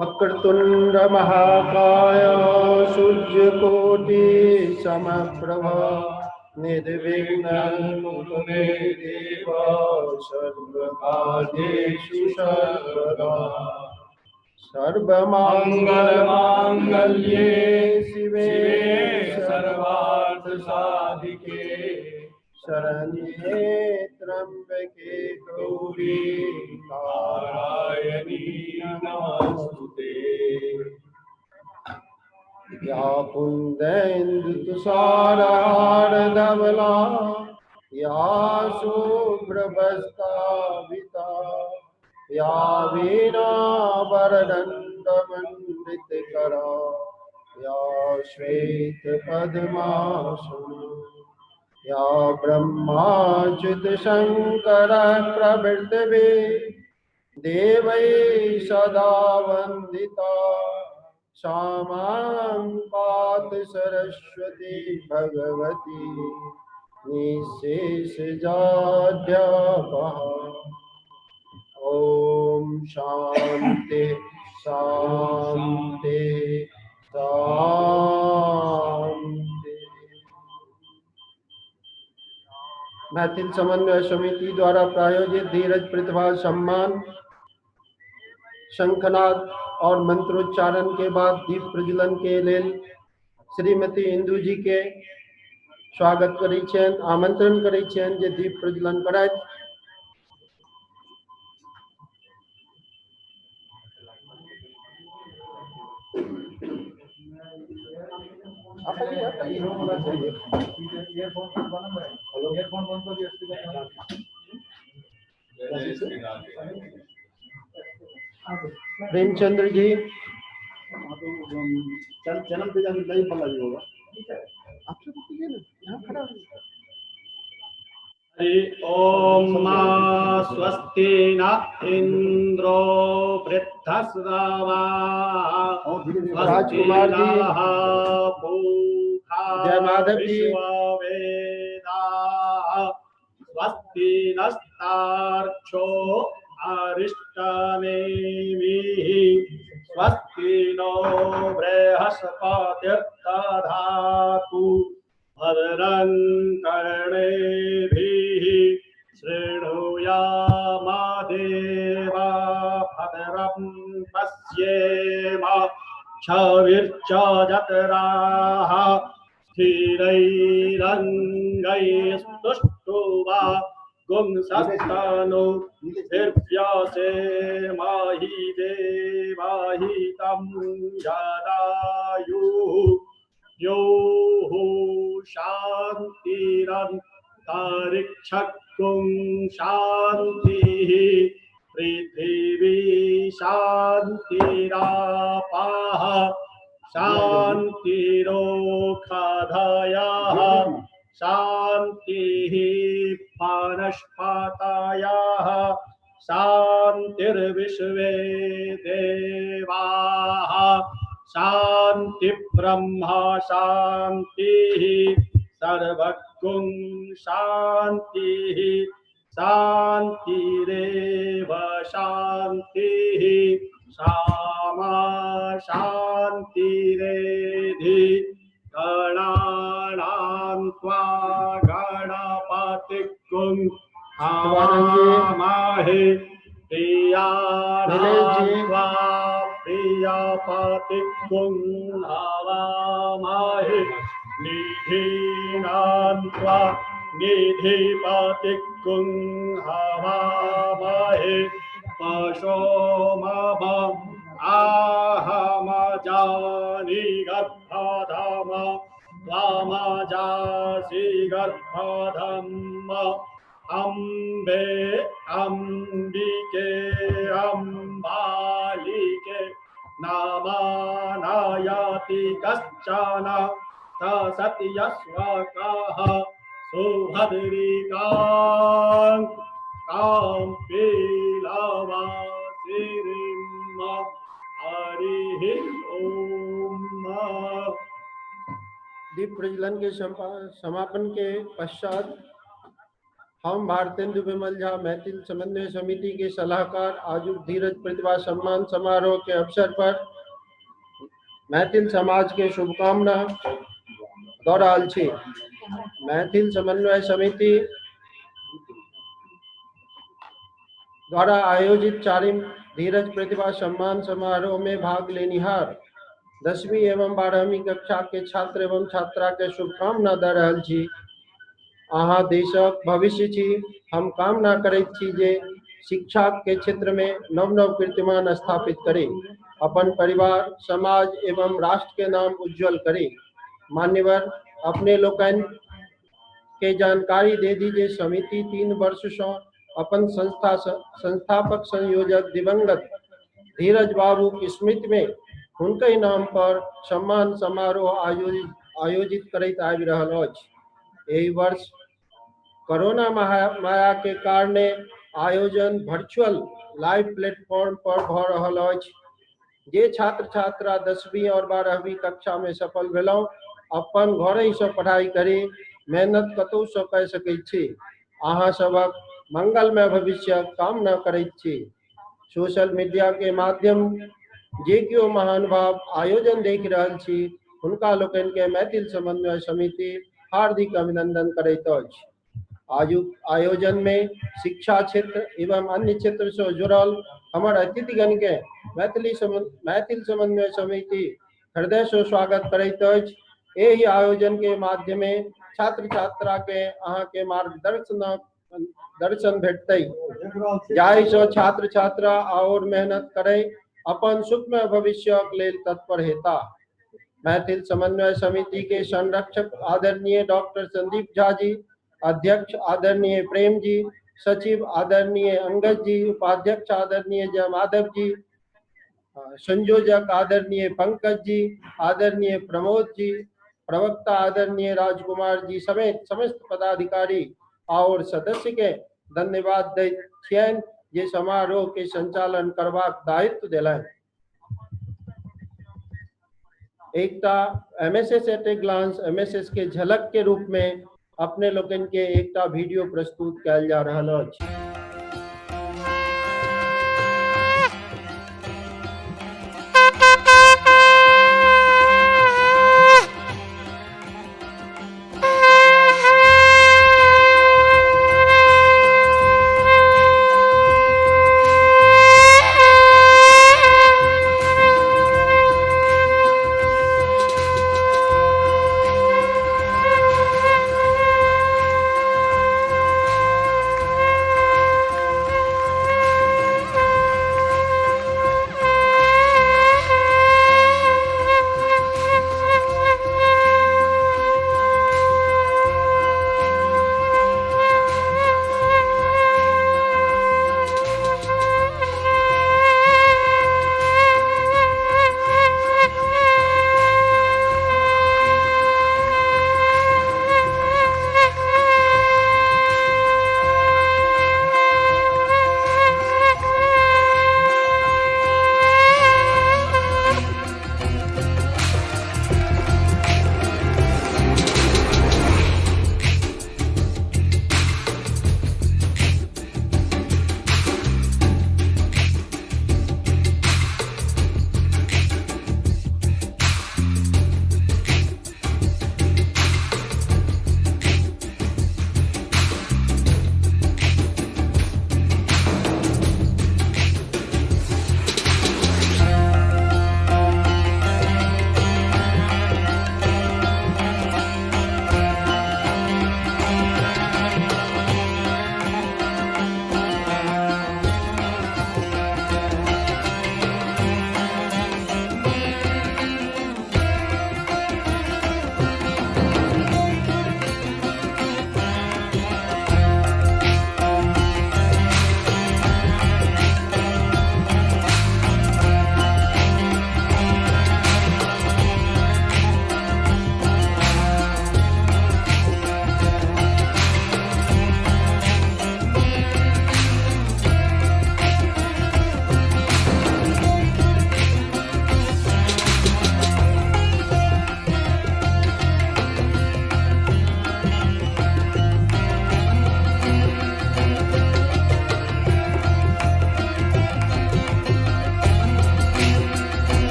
वक्रतुंड महाकाय सूर्यकोटि समप्रभ निर्विघ्नं कुरु मे देव सर्वकार्येषु सर्वदा। सर्वमंगलमांगल्ये शिवे सर्वार्थ साधिके शरण्ये त्र्यंबके गौरी नारायणी नमस्तुते। या कुन्देन्दु तुषारहार धवला या शुभ्रवस्त्राविता या वीणा वरदण्डमण्डितकरा या श्वेतपद्मासना या ब्रह्माच्युत शङ्कर प्रभृतिभिः देवैः सदा वन्दिता सा मां पातु सरस्वती भगवती निःशेषजाड्यापहा। ॐ शान्ति शान्ति शान्ति। मैथिल समन्वय समिति द्वारा प्रायोजित धीरज प्रतिभा सम्मान शंखनाद और मंत्रोच्चारण के बाद दीप प्रज्वलन के लेल श्रीमती इंदु जी के स्वागत करै छियनि, आमंत्रण करै छियनि जे दीप प्रज्वलन करथि। आप आइए, आप आइए। प्रेमचंद्र जी। चैनल पे जाके लाइव वाला भी होगा। आप सब कीजिए ना, यहाँ खड़ा हो। हरि ओम मा स्वस्ति न इंद्रो वृद्धस्रवाः राजकुमार जी, पूषा जय माधव जी। विश्ववेदाः स्वस्ति नस्तार्क्ष्यो अरिष्टनेमिः स्वस्ति नो बृहस्पतिर्दधातु भद्रं कर्णेभिः शृणुयाम देवा भद्रं पश्येम क्षविर्च जतराः स्थिरैरङ्गैस्तुष्टुवा गुंसस्तनु दिव्यसेमाहि देवाहितं जदायुः योः शान्तिरन्तरिक्षकुं शान्तिः पृथिवी शान्तिरापाः शान्तिरोषधयः शान्तिः वनस्पतयः शान्तिर्विश्वे देवाः शान्ति ब्रह्म शान्तिः सर्वगुं शान्तिः शान्तिरेव शान्तिः सामा शान्तिरेधि। गणानां त्वा गणपतिगुं हवामहे प्रियाणां त्वा प्रियपतिगुं हवामहे निधीनां त्वा निधिपतिगुं हवामहे पशो मम आहमजानि गर्भधाम त्वमजासि गर्भधम अम्बे अम्बिके अम्बालिके नामानायाति कश्चन सत्यस्वकः सुभद्रिकां कां पीलवासिरिं हरिः ओम। दीप प्रज्वलन के समापन के पश्चात हम भारतेंदु विमल झा, मैथिल समन्वय समिति के सलाहकार, आजुक धीरज प्रतिभा सम्मान समारोह के अवसर पर मैथिल समाज के शुभकामना दऽ रहल छी। मैथिल समन्वय समिति द्वारा आयोजित चारिम धीरज प्रतिभा सम्मान समारोह में भाग लेनिहार 10वीं एवं 12वीं कक्षा के छात्र एवं छात्रा के शुभकामना दऽ रहल छी। अहाँ देशक भविष्य छी। हम कामना करैत छी जे शिक्षा के क्षेत्र में नव नव कीर्तिमान स्थापित करी, अपन परिवार, समाज एवं राष्ट्र के नाम उज्जवल करी। मान्यवर, अपने लोकनि के जानकारी दे दी जे समिति 3 वर्ष सँ अपन संस्था संस्थापक संयोजक दिवंगत धीरज बाबू की स्मृति में हुनके नाम पर सम्मान समारोह आयोजित करैत आबि रहल अछि। एहि वर्ष कोरोना माया के कारणे आयोजन वर्चुअल लाइव प्लेटफॉर्म पर भऽ रहल अछि। जे छात्र छात्रा 10वीं और 12वीं कक्षा में सफल भेलहुँ, अपन घरहि सँ पढ़ाई करी, मेहनत कतहु सँ कऽ सकैत छी। अहाँ सभक मंगलमय भविष्यक कामना करैत छी। सोशल मीडिया के माध्यम जे केओ महानुभाव आयोजन देख रहल छी, हुनका लोकनि के मैथिल समन्वय समिति हार्दिक अभिनंदन करैत अछि। आजुक आयोजन में शिक्षा क्षेत्र एवं अन्य क्षेत्र से जुड़ल हमर अतिथिगण के मैथिल समन्वय समिति हृदय से स्वागत करैत अछि। एहि आयोजन के माध्यम छात्र छात्रा के अहाँ के मार्गदर्शन दर्शन भेटतै, जाहि सँ छात्र छात्रा आओर मेहनत करै अपन सुखमय भविष्यक लेल तत्पर हेता। मैथिल समन्वय समिति के संरक्षक आदरणीय डॉक्टर संदीप झा जी, अध्यक्ष आदरणीय प्रेम जी, सचिव आदरणीय अंगद जी, उपाध्यक्ष आदरणीय जय माधव जी, संयोजक आदरणीय पंकज जी, आदरणीय प्रमोद जी, प्रवक्ता आदरणीय राजकुमार जी समेत समस्त पदाधिकारी और सदस्य के धन्यवाद दैत छियनि जे समारोह के संचालन करबाक दायित्व देलनि। एकटा MSS at a glance, MSS के झलक के रूप में अपने लोकनि के एकटा वीडियो प्रस्तुत कयल जा रहल अछि।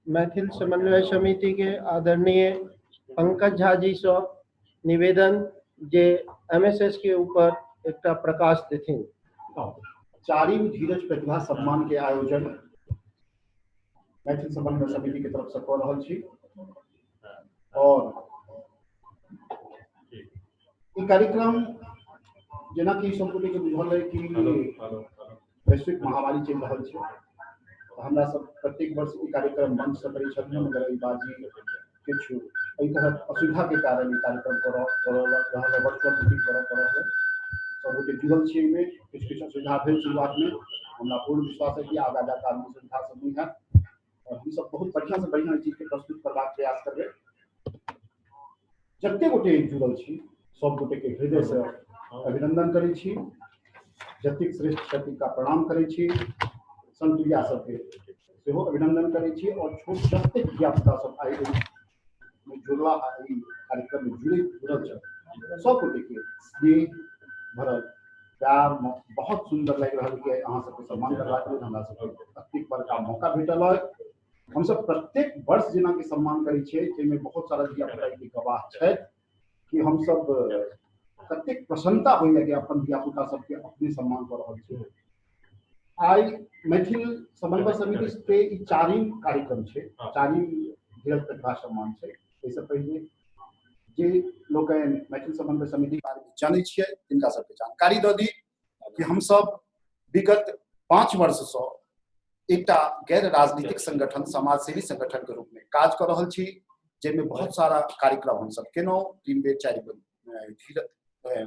मैथिल समन्वय समिति के आदरणीय पंकज झा जी से निवेदन जे एमएसएस के ऊपर एकटा प्रकाश देथिन। चारिम धीरज प्रतिभा सम्मान के आयोजन मैथिल समन्वय समिति के तरफ से कऽ रहल छी और ई कार्यक्रम जेनाकि सब गोटे के बुझल है कि वैश्विक महामारी चलि रहल छै, तऽ हमरा सब प्रत्येक वर्ष ई कार्यक्रम मंच से करै छथिन, मगर एहि बाजी किछु एहि तरहक असुविधा के कारण ई कार्यक्रम करऽ रहल है, वर्चुअल मीटिंग करऽ पड़ल है। सब गोटे जुड़ल छी एहिमे, किछु किछु असुविधा भेल शुरुआतमे, हमरा पूर्ण विश्वास है कि आगाँ जाकऽ आदमी सुविधा सब नहि हैत और हमसब बहुत बढ़िआँ से बढ़िआँ चीजके प्रस्तुत करबाक प्रयास करबै। जते गोटे जुड़ल छी सब गोटे के हृदय से अभिनंदन करै छी, जतेक श्रेष्ठ छथि तिनका प्रणाम करै छी, संतुरिया सबके सेहो अभिनंदन करै छी और छोट जतेक धियापुता सब आइ एहिमे जुड़ला आ एहि कार्यक्रम में जुड़ल छथि सब गोटे के स्नेह भरल प्यार बहुत सुंदर लागि रहल कि अहाँ सबके सम्मान करबाक लेल हमरा सबके अतेक बड़का मौका भेटल है। हमसब प्रत्येक वर्ष जेनाकि सम्मान करै छियै जाहिमे बहुत सारा धियापुता के गवाह छथि कि हमसब कतेक प्रसन्नता होइया कि अपन धियापुता सबके अपने सम्मान कऽ रहल छी। आइ मैथिल समन्वय समिति के ई चारिम कार्यक्रम छै, चारिम धीरज प्रतिभा सम्मान छै। एहिसँ पहिले जे लोकनि मैथिल समन्वय समिति के बारेमे जानै छियै तिनका सबके जानकारी दऽ दी कि हमसब विगत 5 वर्षसँ एकटा गैर राजनीतिक संगठन, समाजसेवी संगठन के रूप में काज कऽ रहल छी, जाहिमे बहुत सारा कार्यक्रम हमसब केलहुँ। 3 बेर 4 बेर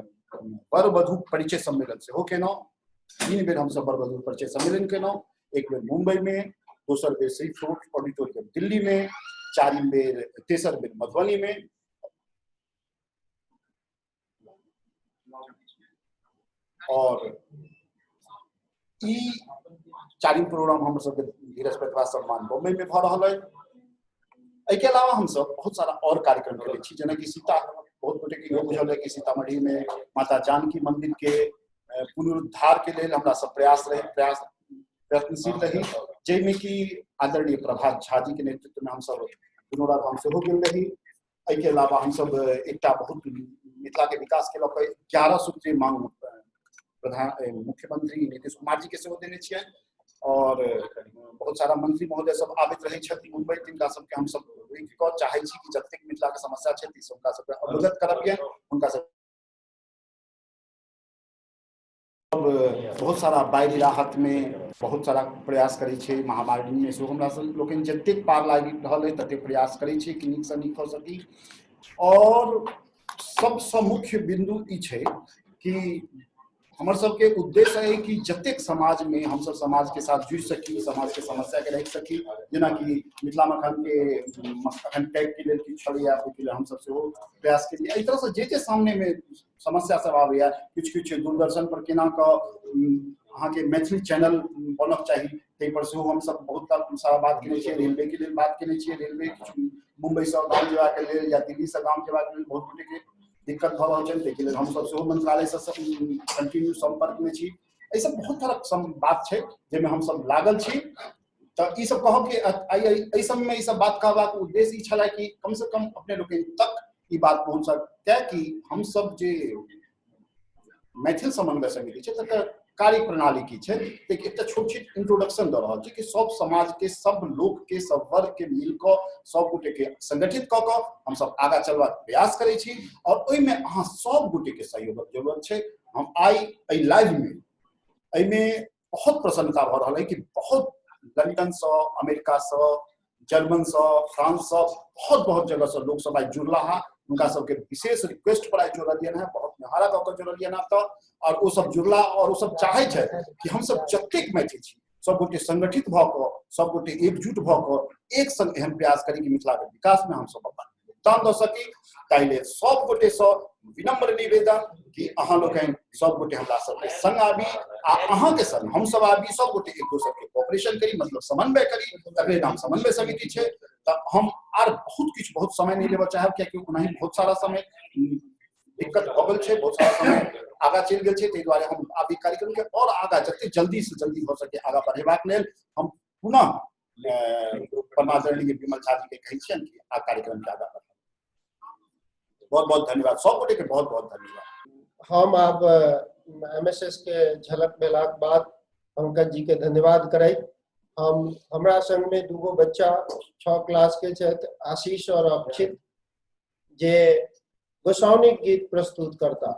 वर वधु परिचय सम्मेलन सेहो केलहुँ। 3 बेर हमसब वर वधु परिचय सम्मेलन केलहुँ, एक बेर मुंबई में, दोसर बेर श्री फ्लोट ऑडिटोरियम दिल्ली में, चारिम बेर तेसर बेर मधुबनी में और ई चारिम प्रोग्राम हम सबके धीरज प्रतिभा सम्मान बम्बई में भऽ रहल है। एहिके अलावा हमसब बहुत सारा और कार्यक्रम करै छी, जेनाकि सीता बहुत गोटे के इहो बुझल है कि सीतामढ़ी में माता जानकी मंदिर के पुनरुद्धार के लेल हमरा सब प्रयत्नशील रही, जाहिमे कि आदरणीय प्रभात झा जी के नेतृत्व में हमसब पुनौरा धाम सेहो गेल रही। एहिके अलावा हमसब एकटा बहुत मिथिला के विकास के लऽ कऽ 11 सूत्रीय मांग प्रधान मुख्यमंत्री नीतीश कुमार जी के सेहो देने छियनि और बहुत सारा मंत्री महोदय सब आबैत रहै छथिन मुंबई, तिनका सबके हमसब रोकि कऽ चाहै छी कि जतेक मिथिला के समस्या छै से हुनका सबके अवगत करबियनि। हुनका सब बहुत सारा बाढ़ि राहत में बहुत सारा प्रयास करै छै, महामारी में सेहो हमरा सब लोकनि जतेक पार लागि रहल अइ ततेक प्रयास करै छी कि नीकसँ नीक भऽ सकी। और सबसँ मुख्य बिन्दु ई छै कि हमर सबके उद्देश्य है कि जतेक समाज में हमसब समाज के साथ जुड़ि सकी, समाज के समस्या के राखि सकी। जेनाकि मिथिला मखान के अखन टैग के लेल किछु छलैया, ओहिके लेल हमसब सेहो प्रयास केलियै। एहि तरहसँ जे जे सामने में समस्या सब आबैया, किछु किछु दूरदर्शन पर केना कऽ अहाँके मैथिली चैनल बनक चाही ताहि पर सेहो हमसब बहुत सारा बात केने छियै। रेलवे के लेल बात केने छियै, रेलवे किछु मुम्बईसँ गाम जेबाक लेल या दिल्लीसँ गाम जेबाक लेल बहुत गोटेके दिक्कत भऽ रहल छनि, ताहिके लेल हमसब सेहो मंत्रालयसँ कंटिन्यू सम्पर्कमे छी। एहि सब बहुत तरहक बात छै जाहिमे हमसब लागल छी। तऽ ई सब कहब कि एहि सबमे ई सब बात कहबाक उद्देश्य ई छलै कि कम से कम अपने लोकनि तक ई बात पहुँच सकै कि हमसब जे मैथिल समन्वय समिति छै तकर कार्य प्रणाली की छै। एकटा छोट छोट इंट्रोडक्शन दऽ रहल छी कि सब समाज के, सब लोक के, सब वर्ग के मिल कऽ सब गोटे के संगठित कऽ कऽ हमसब आगाँ चलबाक प्रयास करै छी और ओहिमे अहाँ सब गोटे के सहयोगक जरूरत छै। हम आइ एहि लाइव में एहिमे बहुत प्रसन्नता भऽ रहल है कि बहुत लंदन सँ, अमेरिका सँ, जर्मन सँ, फ्रांस सँ, बहुत बहुत जगह सँ लोक सब आइ जुड़ला है। हुनका सबके विशेष रिक्वेस्ट पर आइ जुड़लियनि है, बहुत निहारा कऽ कऽ जुड़लियनि है तऽ, और ओ सब जुड़ला और ओ सब चाहै छथि कि हमसब जतेक मैथिल छी सब गोटे संगठित भऽ कऽ, सब गोटे एकजुट भऽ कऽ एक संग एहन प्रयास करी कि मिथिला के विकास में हमसब अपन योगदान दऽ सकी। ताहि लेल सब गोटे सँ विनम्र निवेदन कि अहाँ लोकनि सब गोटे हमरा सबके संग आबी आ अहाँके संग हमसब आबी, सब गोटे एक दोसर के कोऑपरेशन करी, मतलब समन्वय करी, तकरे नाम समन्वय समिति छै। तऽ हम आर बहुत किछु बहुत समय नहि लेबऽ चाहब, कियाकि ओनाही बहुत सारा समय दिक्कत भऽ गेल छै, बहुत सारा समय आगाँ चलि गेल छै। ताहि दुआरे हम आब ई कार्यक्रम के और आगाँ जते जल्दी से जल्दी भऽ सके आगाँ बढ़ेबाक लेल हम पुनः परमादरणीय विमल झा जी के कहै छियनि कि आ कार्यक्रम के आगाँ बढ़ाउ। बहुत बहुत धन्यवाद सब गोटे के, बहुत बहुत धन्यवाद। हम आब एमएसएस के झलक भेलाक बाद पंकज जी के धन्यवाद करैत हम हमरा संग में दूगो बच्चा 6 क्लास के छथि, आशीष और अक्षित, जे गोसाउनिक गीत प्रस्तुत करता।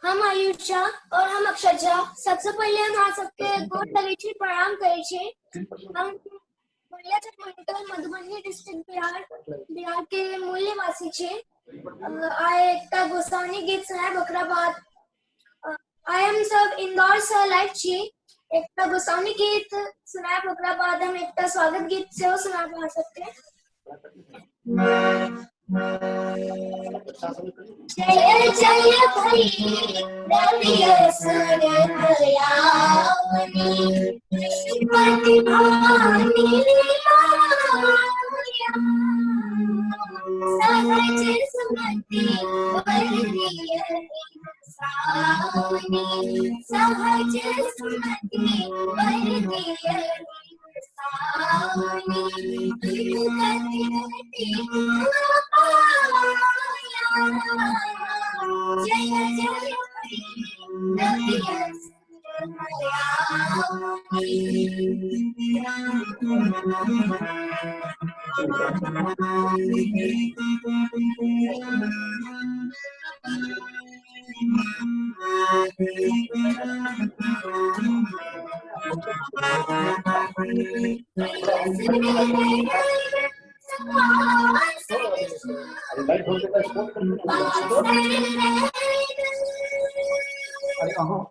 हम आयुष झा और हम अक्षर झा। सबसे पहले हम अहाँ सबके गोर लगै छी, प्रणाम करै छी। हम मंडल मधुबनी डिस्ट्रिक्ट बिहार के मूल निवासी छी। आइ एकटा गोसाउनी गीत सुनायब, ओकरा बाद आइ हम सब इंदौर से लाइव छी। एकटा गोसाउनी गीत सुनायब, ओकरा बाद हम एकटा स्वागत गीत सेहो सुनायब अहाँ सबके। जय जय भैरवी असुर भयाउनी, पति भानी माया, सहज सुमति वर दियहि सावनी, सहज सुमति वर दियहि सावनी, दुर्गति गति पाया, जय जय भैरवी असुर भयाउनी। अरे लाइट हो गया, फोन कर लो। अरे अहाँ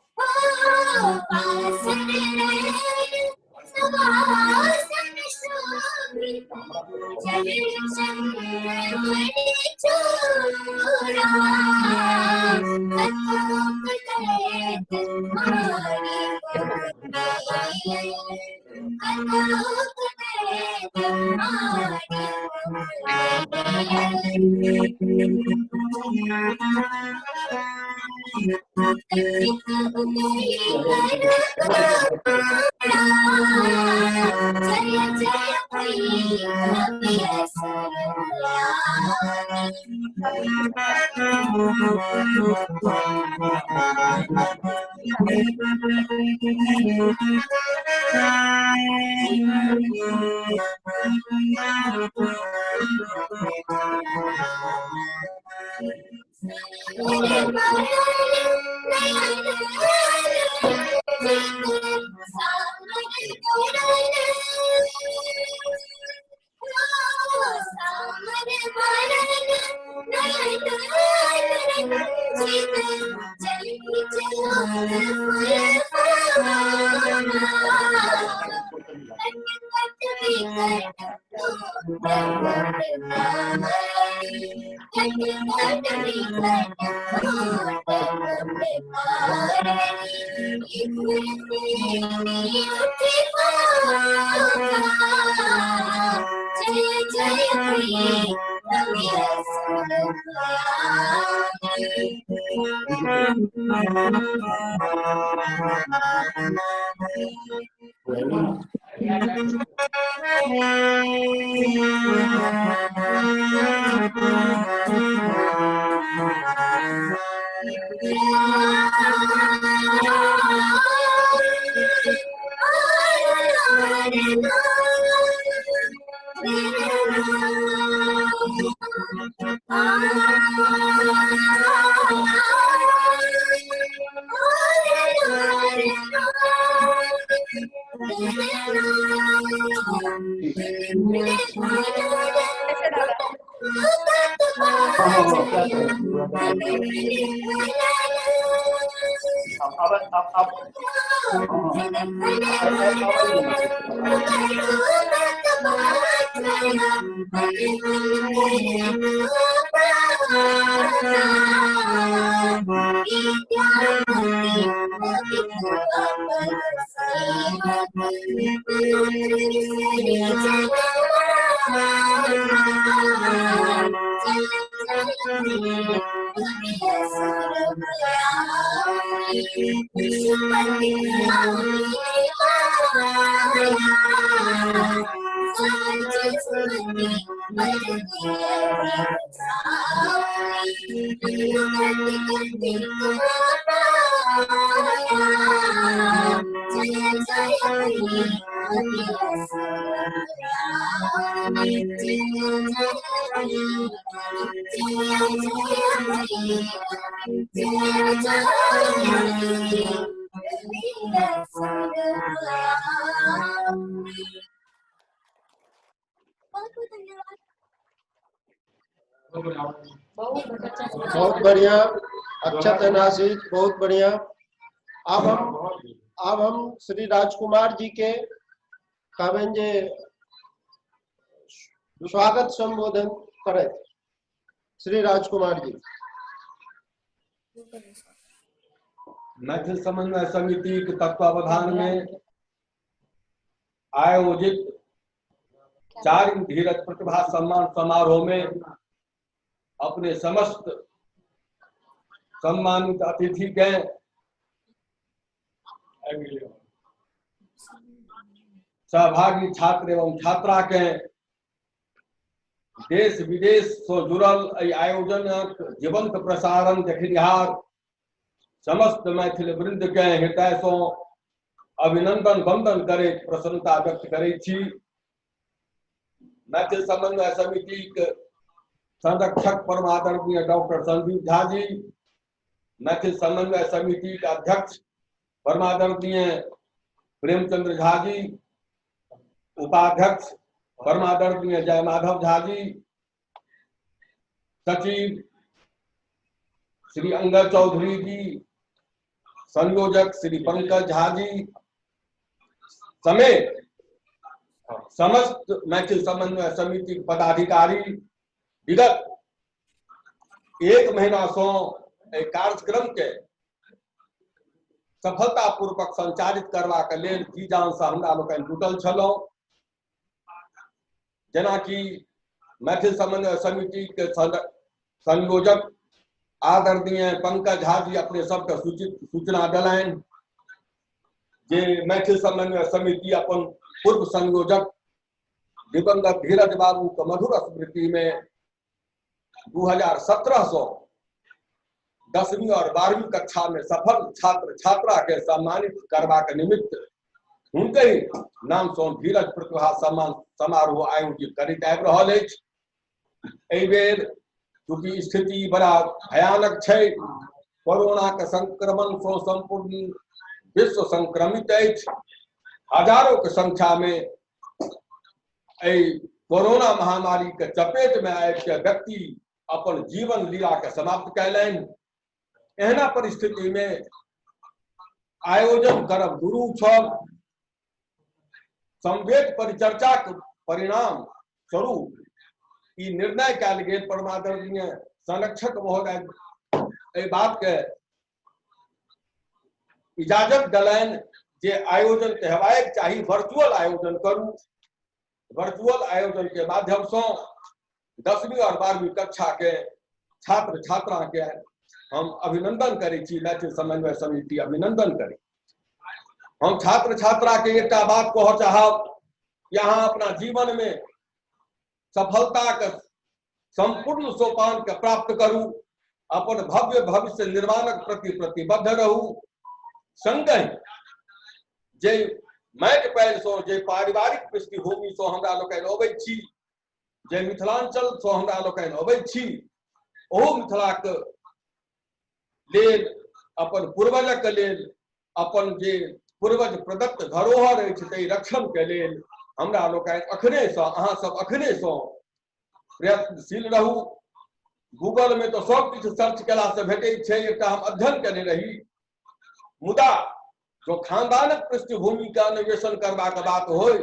बहुत बहुत धन्यवाद। बहुत बढ़िया, अक्षत आशीष, बहुत बढ़िया। अब हम श्री राजकुमार जी के कहबनि जे स्वागत संबोधन करैत। श्री राजकुमार जी। मैथिल समन्वय समिति के तत्वावधान में आयोजित चारिम धीरज प्रतिभा सम्मान समारोह में अपने समस्त सम्मानित अतिथि के, सहभागी छात्र एवं छात्रा के, देश विदेश से जुड़ल एहि आयोजनक जीवंत प्रसारण देखनिहार समस्त मैथिल वृंद के हृदय से अभिनंदन वंदन करैत प्रसन्नता व्यक्त करै छी। मैथिल समन्वय समिति के संरक्षक परमादरणीय डॉक्टर संदीप झा जी, मैथिल समन्वय समिति के अध्यक्ष परमादरणीय प्रेमचंद्र झा जी, उपाध्यक्ष परमादरणीय जय माधव झा जी, सचिव श्री अंगद चौधरी जी, संयोजक श्री पंकज झा जी समेत समस्त मैथिल समन्वय समिति के पदाधिकारी, विगत एक महीना से एहि कार्यक्रम के सफलतापूर्वक संचालित करबाक लेल जी जान से हमरा लोकनि जुटल छलहुँ। जेनाकि मैथिल समन्वय समिति के संयोजक आदरणीय पंकज झा जी अपने सबके सूचित सूचना देलनि जे मैथिल समन्वय समिति अपन पूर्व संयोजक दिवंगत धीरज बाबू के मधुर स्मृति में 2017 से 10वीं और 12वीं कक्षा में सफल छात्र छात्रा के सम्मानित करबाक निमित्त हुनके ही नाम से धीरज प्रतिभा सम्मान समारोह आयोजित करैत आबि रहल अछि। एहि बेर चूंकि स्थिति बड़ा भयानक छै, कोरोना के संक्रमण से संपूर्ण विश्व संक्रमित अछि, हजारों के संख्या में एहि कोरोना महामारी के चपेट में आबि के व्यक्ति अपन जीवन लीला के समाप्त कयलनि। एहना परिस्थिति में आयोजन करब दुरूह छल। संवेद परिचर्चा के परिणाम स्वरूप ई निर्णय कयल गेल, परमादरणीय संरक्षक महोदय एहि बात के इजाजत देलनि जे आयोजन के हेबाक चाही, वर्चुअल आयोजन करू। वर्चुअल आयोजन के माध्यम से 10वीं और 12वीं कक्षा के छात्र छात्रा के हम अभिनंदन करै छी, मैथिल समन्वय समिति अभिनंदन करै। हम छात्र छात्रा के एकटा बात कहऽ चाहब कि अहाँ अपना जीवन में सफलता के संपूर्ण सोपान के प्राप्त करू, अपन भव्य भविष्य निर्माणक प्रति प्रतिबद्ध रहू। संगहि जे माटि पानि सँ, जे पारिवारिक पृष्ठभूमि सँ हमरा लोकनि अबै छी, जे मिथिलांचल सँ हमरा लोकनि अबै छी, ओहो मिथिलाक लेल, अपन पूर्वजक लेल, अपन जे पूर्वज प्रदत्त धरोहर अछि ताहि रक्षण के लेल हमरा लोकनि अखने सँ, अहाँ सब अखने सँ प्रयत्नशील रहू। गूगल में तऽ सब किछु सर्च केला से भेटै छै, एकटा हम अध्ययन केने रही, मुदा जो खानदानक पृष्ठभूमि के अन्वेषण करबाक बात होय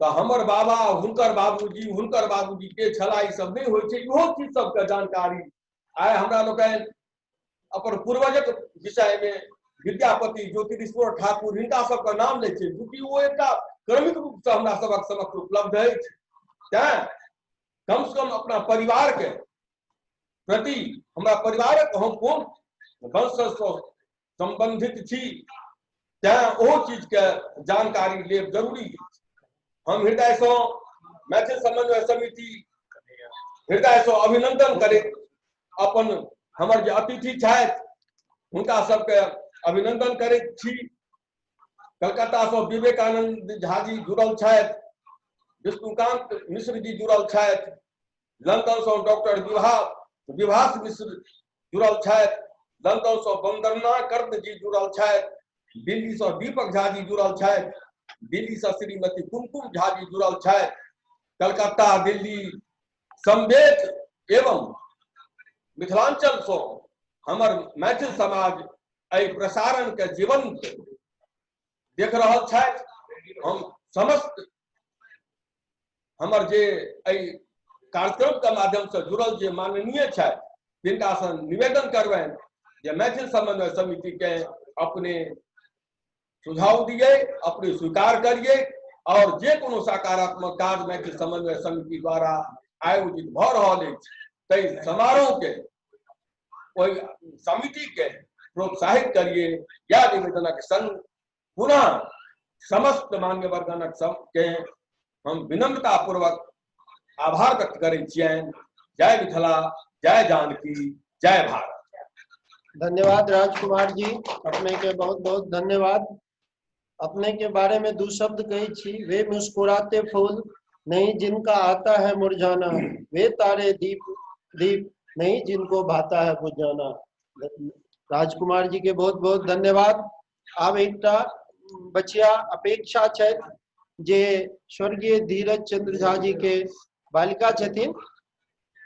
तऽ हमर बाबा, हुनकर बाबूजी, हुनकर बाबूजी के छला, ई सब नहि होइ छै। इहो चीज सबके जानकारी आइ हमरा लोकनि अपन पूर्वजक विषय में विद्यापति, ज्योतिरीश्वर ठाकुर, हिनका सबके नाम लै छै, चूँकि ओ एकटा क्रमिक रूप से हमरा सबक समक्ष उपलब्ध अछि। तैं कम से कम अपना परिवार के प्रति, हमरा परिवारक हम कोन वंश से संबंधित छी, तें ओहो चीजके जानकारी लेब जरूरी अछि। हम हृदयसँ मैथिल समन्वय समिति हृदयसँ अभिनंदन करैत अपन हमर जे अतिथि छथि हुनका सबके अभिनंदन करैत छी। कलकत्तासँ विवेकानंद झा जी जुड़ल छथि, विष्णुकांत मिश्र जी जुड़ल छथि, लंदनसँ डॉक्टर विभास मिश्र जुड़ल छथि, लंदनसँ वंदना कर्ण जी जुड़ल छथि, दिल्लीसँ दीपक झा जी जुड़ल छथि, दिल्लीसँ श्रीमती कुमकुम झा जी जुड़ल छथि, कलकत्ता दिल्ली समवेत एवं मिथिलांचलसँ हमर मैथिल समाज एहि प्रसारण के जीवंत देख रहल छथि। हम समस्त हमर जे एहि कार्यक्रम के माध्यम से जुड़ल जे माननीय छथि तिनका से निवेदन करबनि जे मैथिल समन्वय समिति के अपने सुझाव दिए, अपने स्वीकार करिए और जे कोनो सकारात्मक कार्य मैथिल समन्वय समिति द्वारा आयोजित भऽ रहल अछि ताहि समारोह के ओहि समिति के प्रोत्साहित करिए। यह निवेदनक संग पुनः समस्त मान्यवर्गणक सबके हम विनम्रता पूर्वक आभार व्यक्त करै छियनि। जय मिथिला, जय जानकी, जय भारत। धन्यवाद राजकुमार जी, अपने के बहुत बहुत धन्यवाद। अपने के बारे में दो शब्द कही छी, वे मुस्कुराते फूल नहीं जिनका आता है मुरझाना, वे तारे दीप दीप नहीं जिनको भाता है बुझाना। राजकुमार जी के बहुत बहुत धन्यवाद। आब एकटा बचिया अपेक्षा छै जे स्वर्गीय धीरज चंद्र झा जी के बालिका छथिन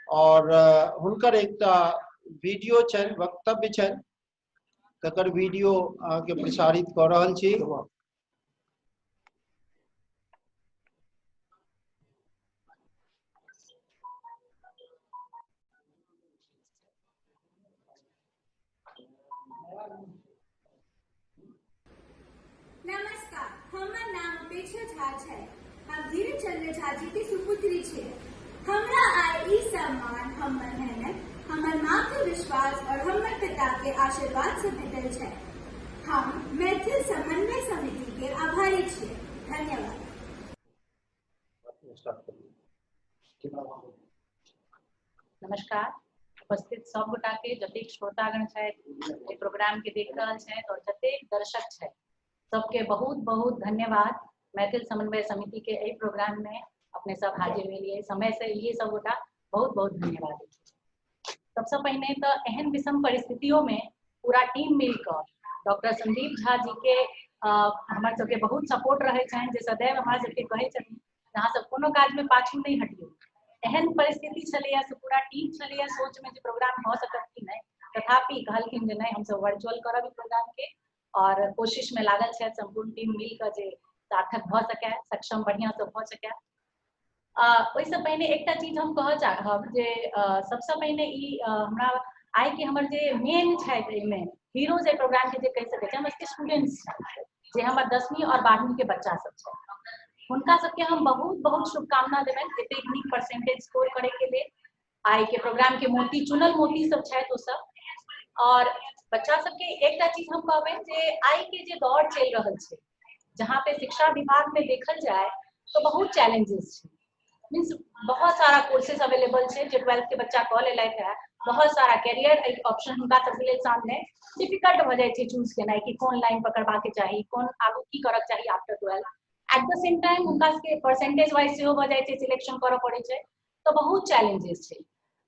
और हुनकर एकटा वीडियो छनि, वक्तव्य छनि, तकर वीडियो अहाँके प्रसारित कऽ रहल छी। नमस्कार, हमर नाम अपेक्षा झा छै। हम धीरज चंद्र झा जी के सुपुत्री छी। हमरा आइ ई सम्मान हमर मेहनत, हमर माँ के विश्वास और हमर पिता के आशीर्वाद से भेटल छै। हम मैथिल समन्वय समिति के आभारी छी। धन्यवाद। नमस्कार। उपस्थित सब गोटा के, जतेक श्रोतागण छथि एहि प्रोग्राम के देख रहल छथि और जतेक दर्शक छथि सबके बहुत बहुत धन्यवाद। मैथिल समन्वय समिति के एहि प्रोग्राम में अपने सब हाजिर भेलिए, समय से एलिए सब गोटा, बहुत बहुत धन्यवाद। सबसे पहिने तो एहन विषम परिस्थितियों में पूरा टीम मिलकर डॉक्टर संदीप झा जी के हमर सबके बहुत सपोर्ट रहे छनि, जे सदैव हमरा सबके कहै छथिन अहाँ सब कोनो काज में पाछू नहीं हटियौ। एहन परिस्थिति छलैया से पूरा टीम छलैया सोच में जे प्रोग्राम भऽ सकत कि नहि, तथापि कहलखिन जे नहीं हमसब वर्चुअल करब ई प्रोग्राम के और कोशिश में लागल छथि सम्पूर्ण टीम मिलकर जे सार्थक भऽ सकै, सक्षम बढ़िया से भऽ सकै। ओहिसँ पहिने एकटा चीज हम कहऽ चाहब जे सबसँ पहिने ई हमरा आइ के हमर जे मेन छथि एहिमे हीरो जे प्रोग्राम के जे कहि सकै छी, हमर सबके स्टूडेंट्स छथि जे हमर 10वीं और 12वीं के बच्चा सब छथि, हुनका सबके हम बहुत बहुत शुभकामना देबनि एतेक नीक परसेंटेज स्कोर करे के लेल। आइ के प्रोग्राम के मोती, चुनल मोती सब छथि ओ सब। और बच्चा सबके एकटा चीज हम कहबनि जे आइ के जे दौर चलि रहल छै, जहाँ पे शिक्षा विभाग में देखल जाए तो बहुत चैलेंजेस छै, मीन्स बहुत सारा कोर्सेज अवेलेबल छै जे 12th के बच्चा कऽ लेलथि है, बहुत सारा कैरियर ऑप्शन हुनका सबके लेल सामने डिफिकल्ट भऽ जाइ छै चूज केनाइ कि कोन लाइन पकड़बाक चाही, कोन आगू की करक चाही after 12। At the same time हुनका सबके परसेंटेज वाइज सेहो भऽ जाइ छै, सिलेक्शन करऽ पड़ै छै, तऽ बहुत चैलेंजेस छै।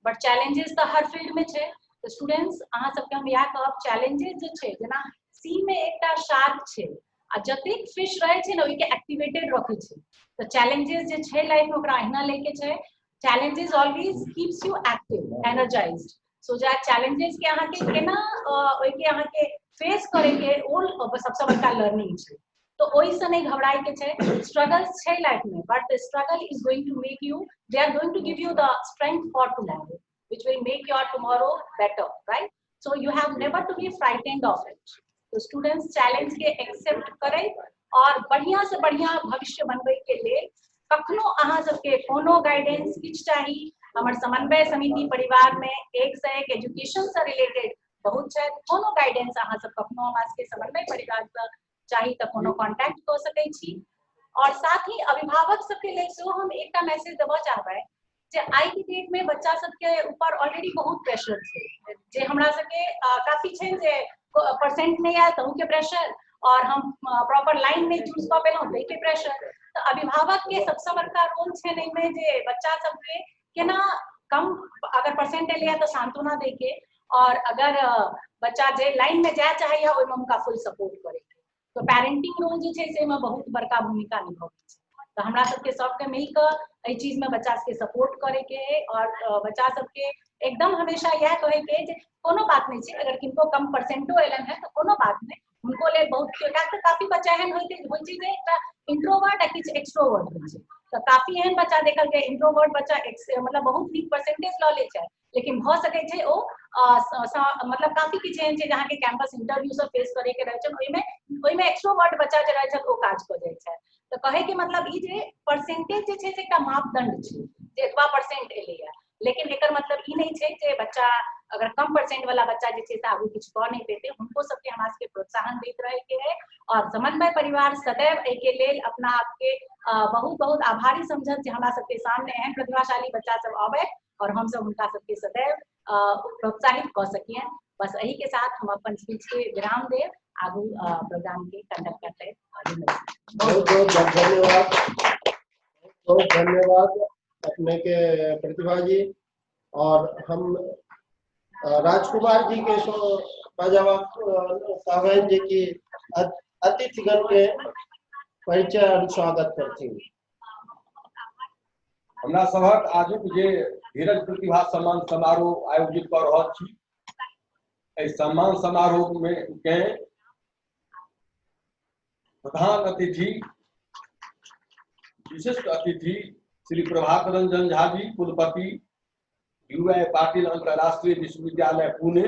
बट चैलेंजेस तऽ हर फील्ड में छै। तऽ स्टूडेंट्स अहाँ सबके हम इएह कहब, चैलेंजेस जे छै, जेना सी में एकटा शार्क छै आ जतेक फिश रहै छै ने ओहिके एक्टिवेटेड रखै छै, तऽ चैलेंजेस जे छै लाइफ में ओकरा अहिना लैके छै। Challenges always keeps you active, energised. So जा चैलेंजेस के अहाँके केना ओहिके अहाँके फेस करैके ओ सबसँ बड़का लर्निंग छै। तो ओहिसँ नहि घबराए के छै। स्ट्रगल्स छै लाइफ में, but the struggle is going to make you, they are going to give you the strength for tomorrow, which will make your tomorrow better, right? So you have never to be frightened of it. तो students challenge के accept करै और बढ़िया से बढ़िया भविष्य बनबै के लेल कखनो अहाँ सबके कोनो गाइडेंस किछु चाही, हमर समन्वय समिति परिवार में एक से एक एजुकेशन से रिलेटेड बहुत छै, कोनो गाइडेंस अहाँ सब कखनो हमरा सबके समन्वय परिवार से चाही तऽ कोनो कॉन्टैक्ट कऽ सकै छी। और साथ ही अभिभावक सबके लेल सेहो हम एकटा मैसेज देबऽ चाहबै जे आइ के डेट में बच्चा सबके ऊपर ऑलरेडी बहुत प्रेशर छै, जे हमरा सबके काफी छै जे परसेंट नहि आयल तहू के प्रेशर, और हम प्रॉपर लाइन नहि चूज कऽ पेलहुँ ताहि के प्रेशर। तऽ अभिभावक के सबसँ बड़का रोल छै एहिमे जे बच्चा सबके केना कम अगर परसेंट एलैया तऽ सांत्वना दै के, और अगर बच्चा जे लाइन में जाय चाहैया ओहिमे हुनका फुल सपोर्ट करे के। तऽ पेरेंटिंग रोल जे छै से एहिमे बहुत बड़का भूमिका निभाबै छै। तऽ हमरा सबके सबके मिल कऽ एहि चीज में बच्चा सबके सपोर्ट करे के है, और बच्चा सबके एकदम हमेशा इएह कहे के है जे कोनो बात नहि छै, अगर किनको कम परसेंटो एलनि हेँ तऽ कोनो बात नहि, हुनको लेल बहुत कियाक तऽ काफी बच्चा एहन होइ छै जे एकटा इंट्रोवर्ट आ किछु एक्सट्रोवर्ट होइ छै। तऽ काफी एहन बच्चा देखल गेल इंट्रोवर्ट बच्चा मतलब बहुत नीक परसेंटेज लऽ लै छै, लेकिन भऽ सकै छै ओ मतलब काफी किछु एहन छै जे अहाँके कैंपस इंटरव्यू सब फेस करे के रहै छै, ओहिमे एक्सट्रोवर्ट बच्चा जे रहै छै ओ काज कऽ जाइ छै। तऽ कहै के मतलब ई जे परसेंटेज जे छै से एकटा मापदंड छै जे एतबा परसेंट एलैया, लेकिन एकर मतलब ई नहि छै जे बच्चा अगर कम परसेंट वाला बच्चा जे छै से आगू किछु कऽ नहि पेतै। हुनको सबके हमरा सबके प्रोत्साहन दैत रहै के है, और समन्वय परिवार सदैव एहिके लेल अपना आपके बहुत बहुत आभारी समझत जे हमरा सबके सामने एहन प्रतिभाशाली बच्चा सब आबै और हम सब हुनका सबके सदैव प्रोत्साहित कऽ सकियन। बस एही के साथ हम अपन स्पीच के विराम देब, आगू प्रोग्राम के कंडक्ट करते। बहुत बहुत धन्यवाद, बहुत धन्यवाद अपने के प्रतिभा जी। और हम राजकुमार जी के सो कहबनि जे कि अतिथिगण के परिचय और स्वागत करथिन। हमरा सभक आजुक जे धीरज प्रतिभा सम्मान समारोह आयोजित कऽ रहल छी, एहि सम्मान समारोह में के प्रधान अतिथि विशिष्ट अतिथि श्री प्रभात रंजन झा जी, कुलपति यूआई पाटिल अंतर्राष्ट्रीय विश्वविद्यालय पुणे।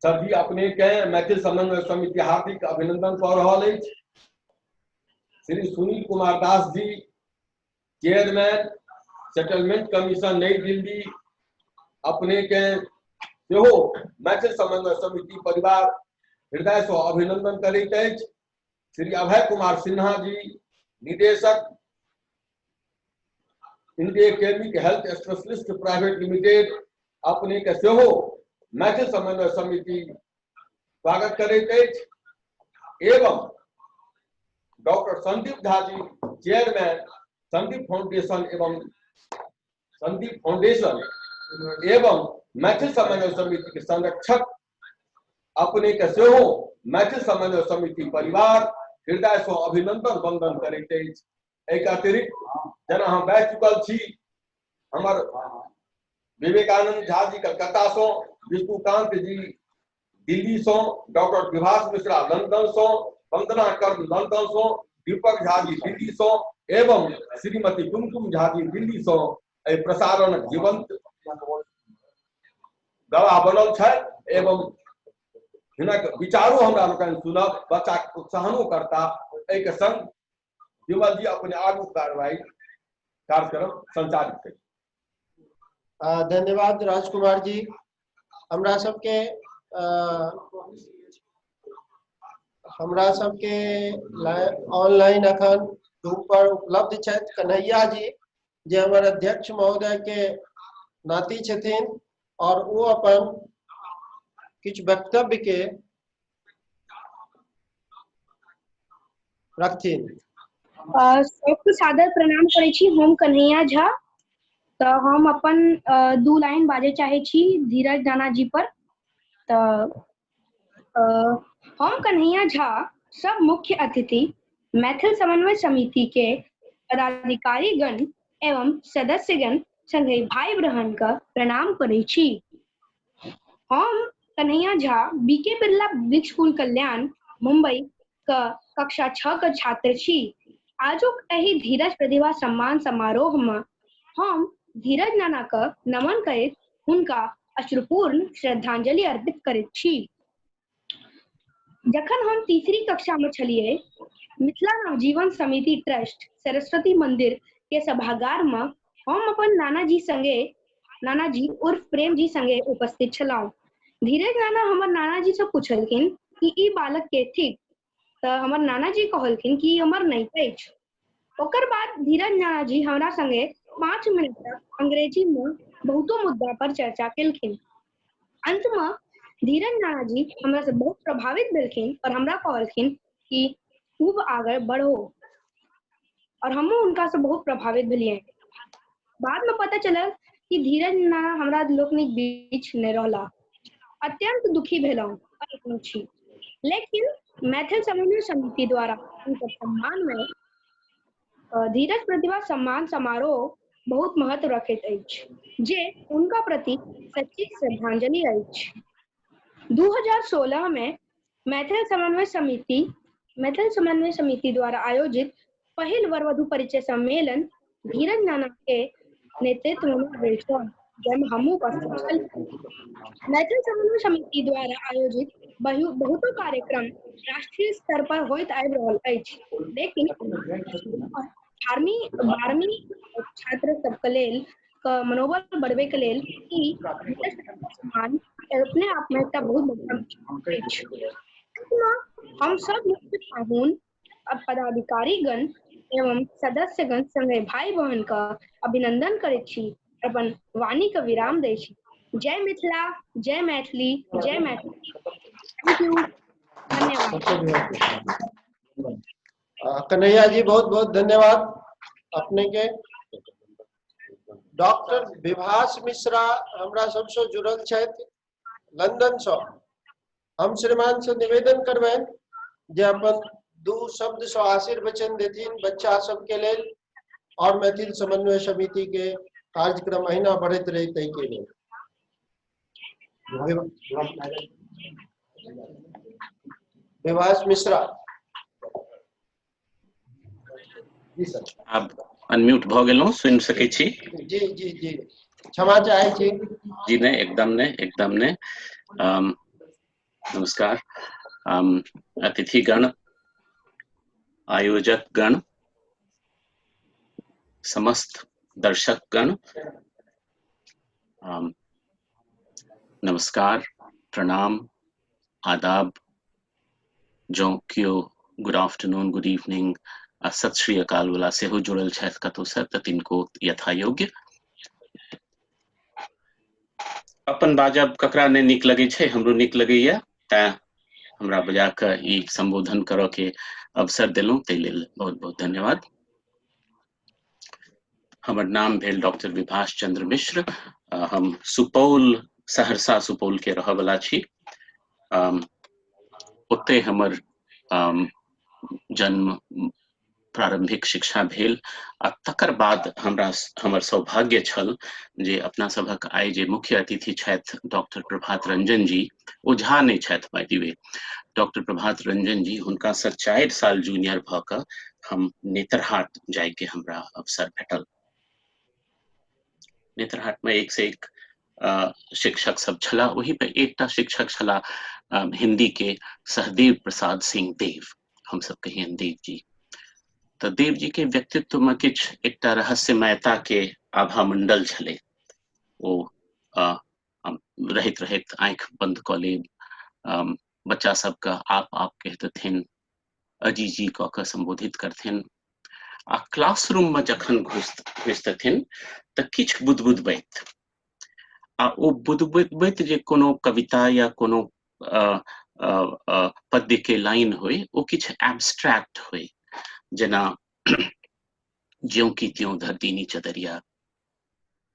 सर जी, अपने के मैथिल समन्वय समिति हार्दिक अभिनंदन कऽ रहल अछि। Shri Sunil Kumar Das ji, chairman settlement commission Nai Delhi, अपने के सेहो मैथिल समन्वय समिति परिवार हृदय से अभिनंदन करैत अछि। श्री अभय कुमार सिन्हा जी, निदेशक Indecamic health specialist private limited, अपने के सेहो मैथिल समन्वय समिति स्वागत करैत अछि। एवं doctor Sandeep Jha ji, chairman Sandeep foundation एवं संदीप फाउंडेशन एवं मैथिल समन्वय समिति के संरक्षक, अपने के सेहो मैथिल समन्वय समिति परिवार हृदय से अभिनंदन वंदन करैत अछि। एहिके अतिरिक्त जेना हम बाजि चुकल छी, हमर विवेकानंद झा जी कलकत्ता से, विष्णुकांत जी दिल्ली से, डॉक्टर विभास मिश्रा लंदन से, वंदना कर्ण लंदन से, दीपक झा जी दिल्ली से एवं श्रीमती कुमकुम झा जी दिल्ली से एहि प्रसारण जीवंत गवाह बनल छथि एवं हिनक विचारो हमरा लोकनि सुनब, बच्चा के प्रोत्साहनो करता। एहिके संग विमल जी अपने आगू कार्रवाई कार्यक्रम संचालित करी। धन्यवाद राजकुमार जी। हमरा सबके ऑनलाइन अखन जूम पर उपलब्ध छथि कन्हैया जी, जे हमर अध्यक्ष महोदय के नाती छथिन और ओ अपन किछु वक्तव्य के रखथिन। सबके सादर प्रणाम करै छी। हम कन्हैया झा, तऽ हम अपन 2 लाइन बाजै चाहै छी धीरज दाना जी पर। तऽ हम कन्हैया झा सब मुख्य अतिथि मैथिल समन्वय समिति के पदाधिकारीगण एवं सदस्यगण संगे भाई बहन के प्रणाम करै छी। हम Kanhaiya Jha B K Birla public school Kalyan Mumbai के कक्षा 6 के छात्र छी। आजुक एहि धीरज प्रतिभा सम्मान समारोह में हम धीरज नाना के नमन करैत हुनका अश्रुपूर्ण श्रद्धांजलि अर्पित करैत छी। जखन हम तीसरी कक्षा में छलियै, मिथिला नवजीवन समिति ट्रस्ट सरस्वती मंदिर के सभागार में हम अपन नानाजी संगे, नानाजी उर्फ प्रेम जी संगे उपस्थित छलहुँ। धीरज नाना हमर नानाजी से पूछलखिन कि ई बालक के थिक। तऽ हमर नानाजी कहलखिन कि ई हमर नैत अछि। ओकर बाद धीरज नानाजी हमरा संगे 5 मिनट तक अंग्रेजी में बहुतो मुद्दा पर चर्चा केलखिन। अंत में धीरज नानाजी हमरा से बहुत प्रभावित भेलखिन और हमरा कहलखिन कि खूब आगे बढ़ो, और हमहूँ हुनका से बहुत प्रभावित भेलियै। बाद में पता चलल कि धीरज नाना हमरा लोकनिक बीच नहि रहला। अत्यंत दुखी भेलहुँ छी, लेकिन मैथिल समन्वय समिति द्वारा हुनकर सम्मान में धीरज प्रतिभा सम्मान समारोह बहुत महत्व रखैत अछि, जे हुनका प्रति सच्ची श्रद्धांजलि अछि। 2016 में मैथिल समन्वय समिति द्वारा आयोजित पहिल वर वधु परिचय सम्मेलन धीरज नाना के नेतृत्व में भेल छल, जाहिमे हमहूँ उपस्थित छल। मैथिल समन्वय समिति द्वारा आयोजित बहुतो कार्यक्रम राष्ट्रीय स्तर पर होइत आबि रहल अछि, लेकिन 12वीं छात्र सबके लेल मनोबल बढ़बै के लेल ई सम्मान अपने आप में एकटा बहुत बड़का अछि। हम सब मुख्य पाहुन, पदाधिकारीगण एवं सदस्यगण संगे भाई बहन के अभिनंदन करैत छी, अपन वाणी के विराम दै छी। जय मिथिला, जय मैथिली, जय मैथिली। Thank you, धन्यवाद। कन्हैया जी, बहुत बहुत धन्यवाद अपने के। डॉक्टर विभास मिश्रा हमरा सबसे जुड़ल छथि लंदन से। हम श्रीमान से निवेदन करबनि जे अपन दू शब्द से आशीर्वचन देथिन बच्चा सबके लेल और मैथिल समन्वय समिति के कार्यक्रम अहिना बढ़ैत रही ताहि के लेल। विभास मिश्रा। जी सर। आब अनम्यूट भऽ गेलहुँ, सुनि सकै छी? जी जी जी, क्षमा चाहै छी। जी नहि, एकदम नहि, एकदम नहि। नमस्कार अतिथिगण, आयोजक गण, समस्त दर्शकगण, नमस्कार, प्रणाम, आदाब। जँ केओ गुड आफ्टरनून, गुड इवनिंग आ सत श्री अकाल वाला सेहो जुड़ल छथि कतहुसँ तऽ तिनको यथा योग्य। अपन बाजब ककरा नहि नीक लगै छै? हमरो नीक लगैया, तैं हमरा बजा कऽ ई सम्बोधन करऽ के अवसर देलहुँ, ताहि लेल बहुत बहुत धन्यवाद। हमर नाम भेल डॉक्टर विभाष चंद्र मिश्र। हम सुपौल, सहरसा सुपौल के रहऽवला छी। ओतहि हमर जन्म, प्रारंभिक शिक्षा भेल आ तकर बाद हमरा हमर सौभाग्य छल जे अपना सभक आइ जे मुख्य अतिथि छथि डॉक्टर प्रभात रंजन जी, ओ झा नहि छथि बाय the way, doctor Prabhat Ranjan जी, हुनकासँ 4 साल जूनियर भऽ कऽ हम नेतरहाट जायके हमरा अवसर भेटल। नेतरहाटमे एक से एक शिक्षक सब छलाह। ओहि पे एकटा शिक्षक छलाह हिंदी के, सहदेव प्रसाद सिंह देव, हम सब कहियन देव जी। तऽ देव जी के व्यक्तित्व में किछु एकटा रहस्यमयता के आभा मंडल छलै। ओ रहैत रहैत आँखि बंद कऽ लेब, बच्चा सबके आप आप कहि अजी जी कऽ कऽ सम्बोधित करथिन आ क्लासरूम में जखन घुसतथिन तऽ किछु बुदबुदबैत आ ओ बुदबुदबैत जे कोनो कविता या कोनो पद्य के लाइन होइ, ओ किछु एब्स्ट्रैक्ट होइ, जेना ज्यों की त्यों धर दीनी चदरिया,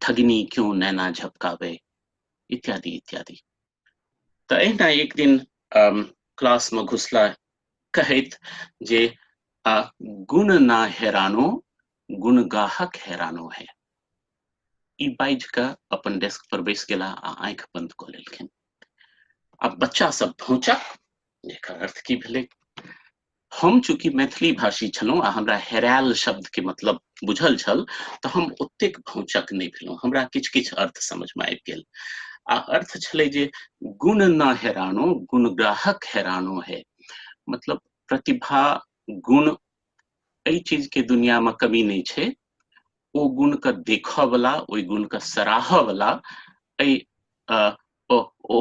ठगनी क्यों नैना झपकावे, इत्यादि इत्यादि। तऽ एहिना एक दिन क्लासमे घुसला कहैत जे गुण ना हेरानो, गुण गाहक हेरानो है। ई बाजि कऽ अपन डेस्क पर बैस गेला आ आँखि बंद कऽ लेलखिन। आब बच्चा सब भौचक, एकर अर्थ की भेलै? हम चूँकि मैथिली भाषी छलहुँ आ हमरा हेरायल शब्दके मतलब बुझल छल, तऽ हम ओतेक भौचक नहि भेलहुँ। हमरा किछु किछु अर्थ समझमे आबि गेल आ अर्थ छलै जे गुण न हेरानो, गुण ग्राहक हेरानो है। मतलब प्रतिभा, गुण, एहि चीजके दुनियामे कमी नहि छै। ओ गुणके देखऽ वला, ओहि गुणके सराहऽ वला, एहि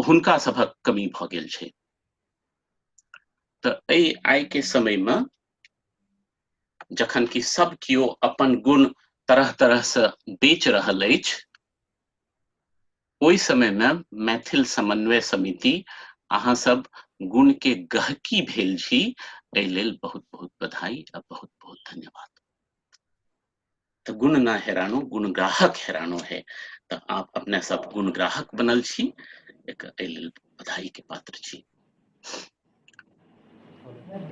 हुनका सभक कमी भऽ गेल छै। तऽ एहि आइ के समय मे जखन कि सब केओ अपन गुण तरह तरह से बेच रहल अछि, ओहि समय मे मैथिल समन्वय समिति अहाँ सब गुण के गहकी भेल छी, एहि लेल बहुत बहुत बधाई आ बहुत बहुत धन्यवाद। तऽ गुण ना हेरानो गुण ग्राहक हेरानो है, तऽ आप अपने सब गुण ग्राहक बनल छी, एक एहि लेल बधाई के पात्र छी।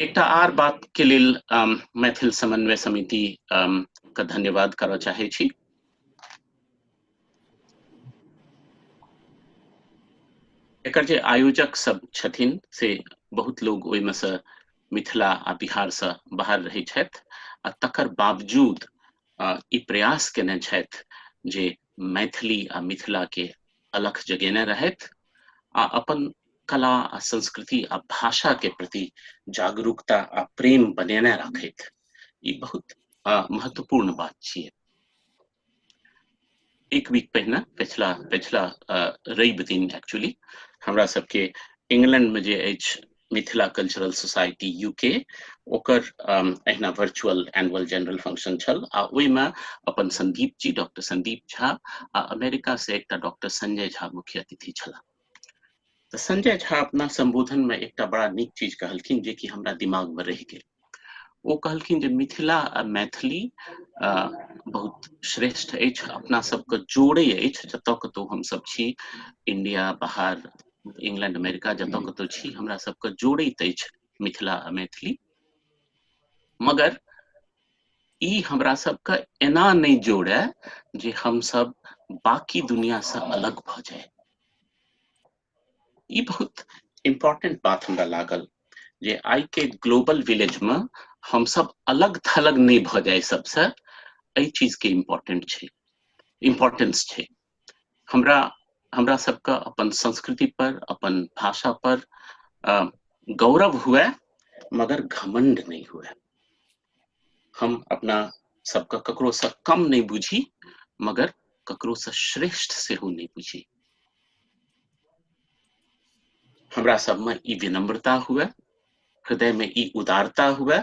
एकटा आर बात के लेल मैथिल समन्वय समिति के धन्यवाद करऽ चाहै छी। एकर जे आयोजक सब छथिन से बहुत लोग ओहिमे से मिथिला आ बिहार से बाहर रहै छथि आ तकर बावजूद ई प्रयास केने छथि जे मैथिली आ मिथिला के अलख जगेने रहथि आ अपन कला आ संस्कृति आ भाषा के प्रति जागरूकता आ प्रेम बनेने राखथि। ई बहुत महत्वपूर्ण बात छियै। एक वीक पहिने पिछला पिछला रवि दिन एक्चुअली हमरा सबके इंग्लैंड में जे अछि मिथिला कल्चरल सोसाइटी यूके, ओकर एहिना वर्चुअल एनुअल जनरल फंक्शन छल आ ओहिमे अपन संदीप जी, डॉक्टर संदीप झा आ अमेरिका से एकटा डॉक्टर संजय झा मुख्य अतिथि छलाह। तऽ संजय झा अपना संबोधन में एकटा बड़ा नीक चीज कहलखिन जे कि हमरा दिमाग में रहि गेल। ओ कहलखिन जे मिथिला आ मैथिली बहुत श्रेष्ठ अछि, अपना सबके जोड़े अछि, जतऽ कतौ हमसब छी, इंडिया बाहर, इंग्लैंड अमेरिका, जतऽ कतौ छी, हमरा सबके जोड़ैत अछि मिथिला आ मैथिली। मगर ई हमरा सबके एना नहि जोड़े जे हमसब बाकी दुनिया से अलग भऽ जाय। ई बहुत इम्पोर्टेंट बात हमरा लागल जे आइ के ग्लोबल विलेज में हम सब अलग थलग नहीं भऽ जाय सबसे, एहि चीज के इम्पोर्टेंट छै, इम्पोर्टेंस छै। हमरा हमरा सबके अपन संस्कृति पर, अपन भाषा पर गौरव हुए मगर घमंड नहीं हुए। हम अपना सबके ककरो से कम नहीं बुझी मगर ककरो से श्रेष्ठ सेहो नहीं बुझी। हमरा सबमे ई विनम्रता हुए, हृदय में ई उदारता हुए,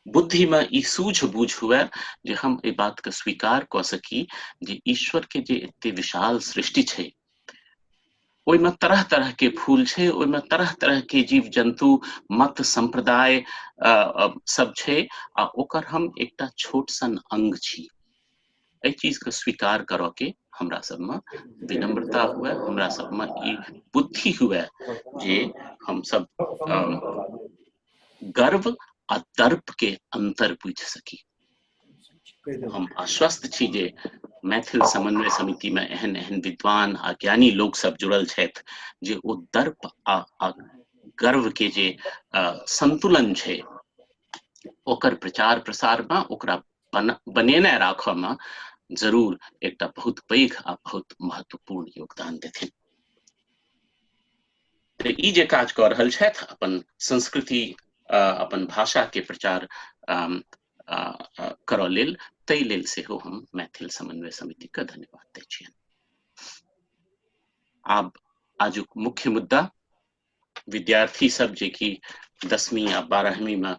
बुद्धि में ई सूझबूझ हुए जे हम एहि बात के स्वीकार कऽ सकी जे ईश्वर के जे एते विशाल सृष्टि छै ओहिमे तरह तरह के फूल छै, ओहिमे तरह तरह के जीव जन्तु, मत संप्रदाय सब छै आ ओकर हम एकटा छोट सन अंग छी। एहि चीज के स्वीकार करऽ के हमरा सबमे विनम्रता हुए, हमरा सबमे ई बुद्धि हुए जे हम सब गर्व आ दर्प के अंतर बुझि सकी। हम आश्वस्त छी जे मैथिल समन्वय समिति में एहन एहन विद्वान आ ज्ञानी लोक सब जुड़ल छथि जे ओ दर्प आ गर्व के जे संतुलन छै ओकर प्रचार प्रसार में, ओकरा बनेने राखऽ में जरूर एकटा बहुत पैघ आ बहुत महत्वपूर्ण योगदान देथिन। तऽ ई जे काज कऽ रहल छथि अपन संस्कृति अपन भाषा के प्रचार करऽ लेल, ताहि लेल सेहो हम मैथिल समन्वय समिति के धन्यवाद दै छियनि। आब आजुक मुख्य मुद्दा, विद्यार्थी सब जे कि 10वीं आ 12वीं में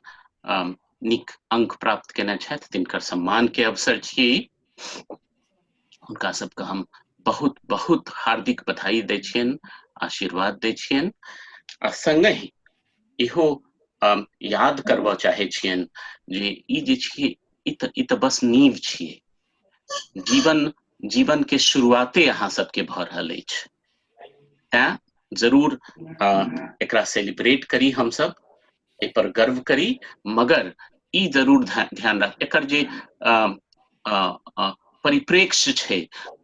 नीक अंक प्राप्त केने छथि तिनकर सम्मान के अवसर छियै। हुनका सबके हम बहुत बहुत हार्दिक बधाई दै छियनि, आशीर्वाद दै छियनि आ संगहि इहो याद करबऽ चाहै छियनि जे ई जे छियै ई तऽ बस नींव छियै, जीवन जीवन के शुरुआते अहाँ सबके भऽ रहल अछि, तैं जरूर एकरा सेलिब्रेट करी, हमसब एहि पर गर्व करी, मगर ई जरूर ध्यान राख एकर जे परिप्रेक्ष्य छै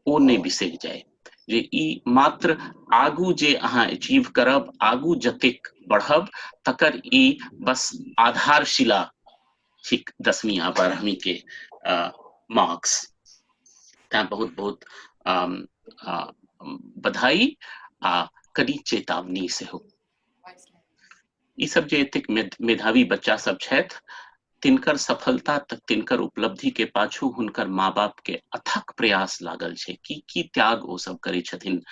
ओ नहि बिसरि जाय जे ई मात्र आगू जे अहाँ अचीव करब, आगू जतेक बढ़ब तकर ई बस आधारशिला ठीक 10वीं आ 12वीं के मार्क्स। तैं बहुत बहुत बधाई आ कनि चेतावनी सेहो। ई सब जे एतेक मेधावी बच्चा सब छथि तिनकर सफलता तक, तिनकर उपलब्धि के पाछू हुनकर माँ बाप के अथक प्रयास लागल छै, की की त्याग ओ सब करै छथिन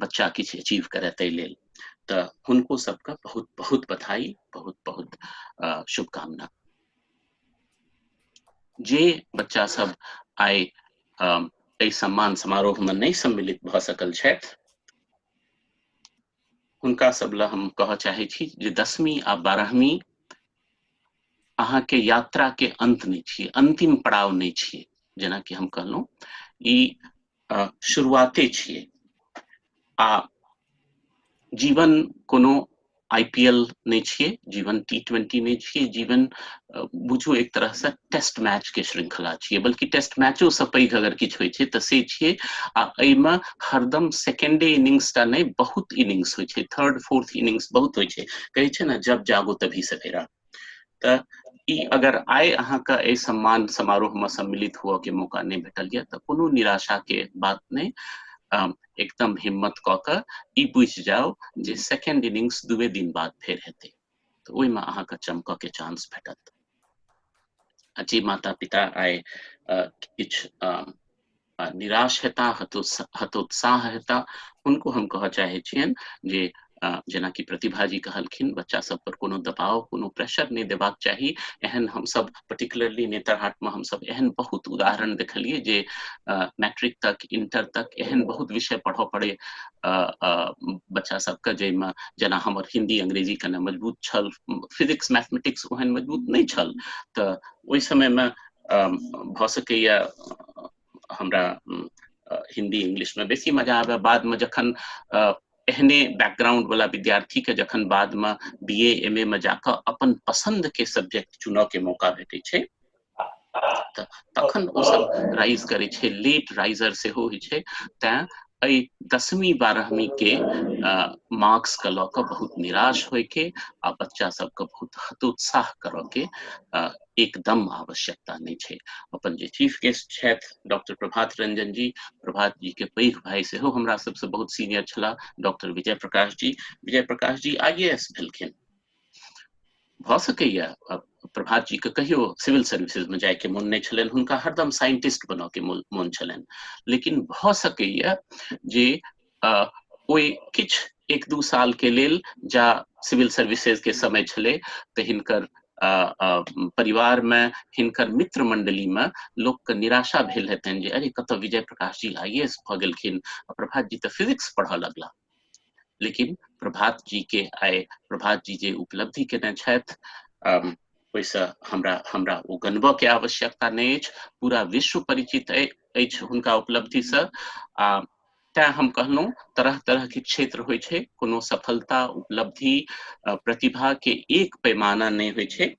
बच्चा किछु अचीव करे ताहि लेल। तऽ हुनको सबके बहुत बहुत बधाई, बहुत बहुत शुभकामना। जे बच्चा सब आइ एहि सम्मान समारोह में नहि सम्मिलित भऽ सकल छथि, हुनका सब लए हम कहऽ चाहै छी जे 10वीं आ 12वीं अहाँके यात्रा के अंत नहि छियै, अंतिम पड़ाव नहि छियै। जेनाकि हम कहलहुँ, ई शुरुआते छियै। आ जीवन कोनो आईपीएल नहि छियै, जीवन टी20 नहि छियै, जीवन बुझू एक तरह से टेस्ट मैच के श्रृंखला छियै, बल्कि टेस्ट मैचो से पैघ अगर किछु होइ छै तऽ से छियै। आ एहिमे हरदम सेकेंडे इनिंग्स टा नहि, बहुत इनिंग्स होइ छै, थर्ड फोर्थ इनिंग्स बहुत होइ छै। कहै छै ने, जब जागो तभी सवेरा। तऽ ई अगर आइ अहाँके एहि सम्मान समारोह में सम्मिलित हुअ के मौका नहि भेटल यऽ तऽ कोनो निराशा के बात नहि, एकदम हिम्मत कऽ के ई बुझि जाउ जे सेकेंड इनिंग्स 2 दिन बाद फेर हेतै, तऽ ओहिमे अहाँके चमकऽ के चांस भेटत। आ जे माता पिता आइ किछु निराश हेता, हतोत्साह हेता, हुनको हम कहऽ चाहै छियनि जे जेनाकि प्रतिभा जी कहलखिन, बच्चा सब पर कोनो दबाव, कोनो प्रेशर नहि देबाक चाही। एहन हमसब पर्टिकुलरली नेतरहाट में हमसब एहन बहुत उदाहरण देखलियै जे मैट्रिक तक, इंटर तक एहन बहुत विषय पढ़ऽ पड़े बच्चा सबके, जाहिमे जेना हमर हिंदी अंग्रेजी कने मजबूत छल, फिजिक्स मैथमेटिक्स ओहन मजबूत नहि छल, तऽ ओहि समयमे भऽ सकैया हमरा हिंदी इंग्लिश में बेसी मजा आबे। बाद में जखन एहने बैकग्राउंड वाला विद्यार्थी के जखन बाद में बीए एमए में जाकऽ अपन पसंद के सब्जेक्ट चुनऽ के मौका भेटै छै, तऽ तखन ओ सब राइज करै छै, लेट राइजर सेहो होइ छै। तैं एहि 10वीं 12वीं के मार्क्स के लऽ कऽ बहुत निराश होय के आ बच्चा सबके बहुत हतोत्साह करऽ के एकदम आवश्यकता नहि छै। अपन जे चीफ गेस्ट छथि डॉक्टर प्रभात रंजन जी, प्रभात जी के पैघ भाई सेहो हमरा सबसँ बहुत सीनियर छलाह, डॉक्टर विजय प्रकाश जी। विजय प्रकाश जी आईएएस भेलखिन। भऽ सकैया प्रभात जी के कहियो सिविल सर्विसेज में जाय के मोन नहि छलनि, हुनका हरदम साइंटिस्ट बनऽ के मोन छलनि, लेकिन भऽ सकैया जे ओहि किछु 1-2 साल के लेल जा सिविल सर्विसेज के समय छलै तऽ हिनकर परिवार में, हिनकर मित्र मंडली में लोक के निराशा भेल हेतनि जे अरे कतऽ विजय प्रकाश जी आईएएस भऽ गेलखिन, प्रभात जी तऽ फिजिक्स पढ़ऽ लगला। लेकिन प्रभात जी के आइ प्रभात जी जे उपलब्धि केने छथि ओहिसँ हमरा हमरा ओ गनबऽ के आवश्यकता नहि अछि, पूरा विश्व परिचित अछि हुनका उपलब्धिसँ। आ तैं हम कहलहुँ तरह तरह के क्षेत्र होइ छै, कोनो सफलता उपलब्धि प्रतिभा के एक पैमाना नहि होइ छै,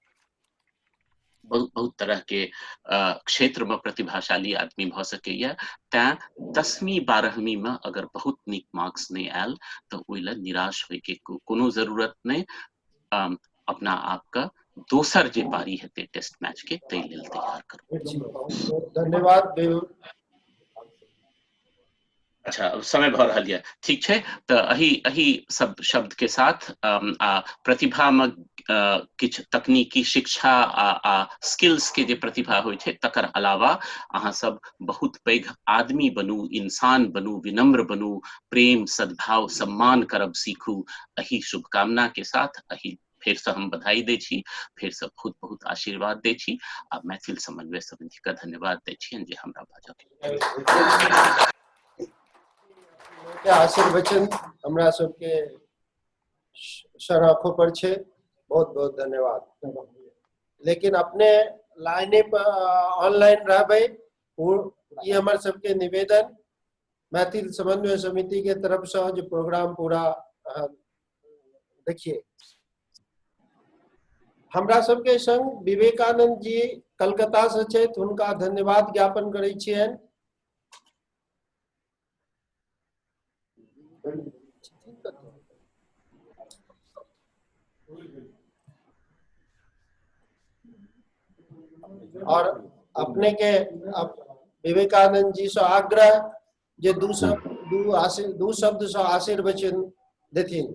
बहुत बहुत तरह के क्षेत्र में प्रतिभाशाली आदमी भऽ सकैया। तैं 10वीं 12वीं में अगर बहुत नीक मार्क्स नहि आयल तऽ ओहि लए निराश होय के कोनो जरूरत नहि, अपना आपके दोसर जे पारी हेतै टेस्ट मैच के ताहि लेल तैयार करू। धन्यवाद। अच्छा, समय भऽ रहल यऽ, ठीक छै। तऽ एहि एहि सब शब्द के साथ आ प्रतिभा में किछु तकनीकी शिक्षा आ स्किल्स के जे प्रतिभा होइ छै तकर अलावा अहाँ सब बहुत पैघ आदमी बनू, इंसान बनू, विनम्र बनू, प्रेम सद्भाव सम्मान करब सीखू। एहि शुभकामना के साथ एहि फेर से हम बधाई दै छी, फेर से बहुत बहुत आशीर्वाद दै छी आ मैथिल समन्वय समिति के धन्यवाद दै छियनि जे हमरा बाजऽ के आशीर्वचन हमरा सबके सराखो पर छै। बहुत बहुत धन्यवाद। लेकिन अपने लाइने पर ऑनलाइन रहबै, ई हमर सबके निवेदन। मैथिल समन्वय समिति के तरफ से जो प्रोग्राम पूरा देखिए, हमरा सबके संग विवेकानंद जी कलकत्ता से छथि, हुनका धन्यवाद ज्ञापन करै छियनि। और अपने के विवेकानंद जी से आग्रह जे दू शब्द से आशीर्वचन देथिन।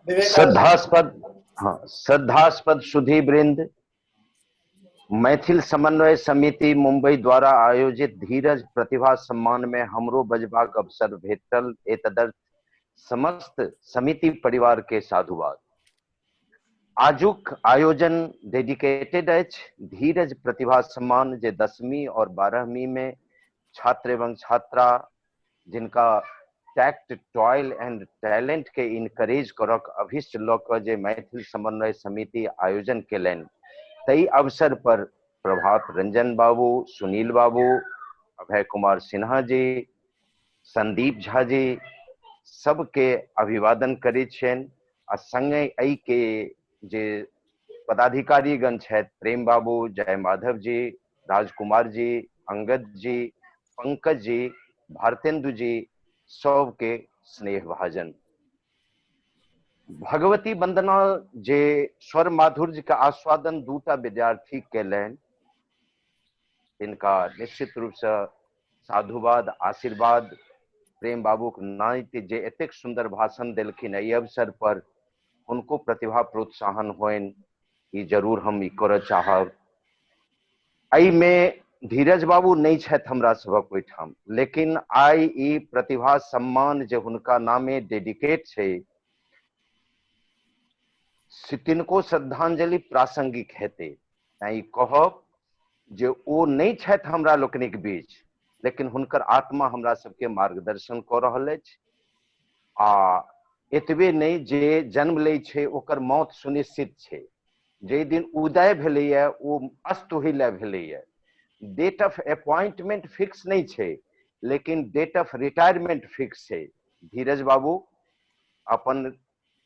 श्रद्धास्पद, हाँ, श्रद्धास्पद सुधी वृंद, मैथिल समन्वय समिति मुंबई द्वारा आयोजित धीरज प्रतिभा सम्मान में हमरो बजबाक अवसर भेटल, एतदर्थ समस्त समिति परिवार के साधुवाद। आजुक आयोजन डेडिकेटेड अछि धीरज प्रतिभा सम्मान, जे 10वीं और 12वीं में छात्र एवं छात्रा जिनका टैक्ट, टॉयल एंड टैलेंट के इनकरेज करक अभिष्ट लऽ कऽ जे मैथिल समन्वय समिति आयोजन केलनि, ताहि अवसर पर प्रभात रंजन बाबू, सुनील बाबू, अभय कुमार सिन्हा जी, संदीप झा जी सबके अभिवादन करै छियनि आ संगे एहिके जे पदाधिकारीगण छथि, प्रेम बाबू, जय माधव जी, राजकुमार जी, अंगद जी, पंकज जी, भारतेंदु जी, सबके स्नेह भाजन। भगवती वंदना जे स्वर माधुर्य के आस्वादन दूटा विद्यार्थी केलनि, तिनका निश्चित रूप से साधुवाद, आशीर्वाद। प्रेम बाबूक नाति जे एतेक सुंदर भाषण देलखिन एहि अवसर पर, हुनको प्रतिभा प्रोत्साहन होइन, ई जरूर हम ई करऽ चाहब। एहिमे धीरज बाबू नहि छथि हमरा सभक ओहिठाम, लेकिन आइ ई प्रतिभा सम्मान जे हुनका नामे डेडिकेट छै, से तिनको श्रद्धांजलि प्रासंगिक हेतै। तैं ई कहब जे ओ नहि छथि हमरा लोकनिक बीच, लेकिन हुनकर आत्मा हमरा सबके मार्गदर्शन कऽ रहल अछि। आ एतबे नहि, जे जन्म लै छै ओकर मौत सुनिश्चित छै। जाहि दिन उदय भेलैए ओ अस्त होय लए भेलैए। डेट ऑफ अपॉइंटमेंट फिक्स नहि छै, लेकिन डेट ऑफ रिटायरमेंट फिक्स छै। धीरज बाबू अपन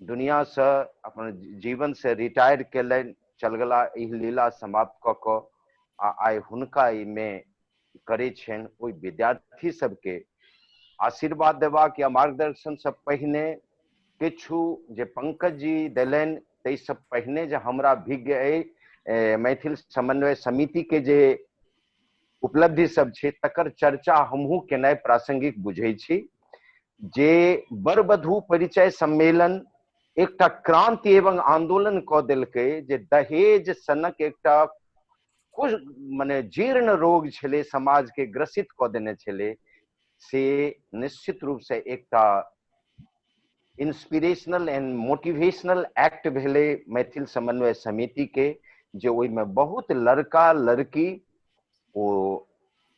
दुनियासँ, अपन जीवनसँ रिटायर केलनि, चल गेला ई लीला समाप्त कऽ कऽ। आ आइ हुनका एहिमे करै छनि ओहि विद्यार्थी सबके आशीर्वाद देबाक या मार्गदर्शनसँ पहिने किछु जे पंकज जी देलनि, ताहिसँ पहिने जे हमरा भिज्ञ अइ मैथिल समन्वय समितिके जे उपलब्धि सब छै तकर चर्चा हमहूँ केनाइ प्रासंगिक बुझै छी। जे वर वधू परिचय सम्मेलन एकटा क्रांति एवं आंदोलन कऽ देलकै, जे दहेज सनक एकटा कुछ मने जीर्ण रोग छलै, समाज के ग्रसित कऽ देने छलै, से निश्चित रूप से एकटा इंस्पिरेशनल एंड मोटिवेशनल एक्ट भेलै मैथिल समन्वय समिति के, जे ओहिमे बहुत लड़का लड़की ओ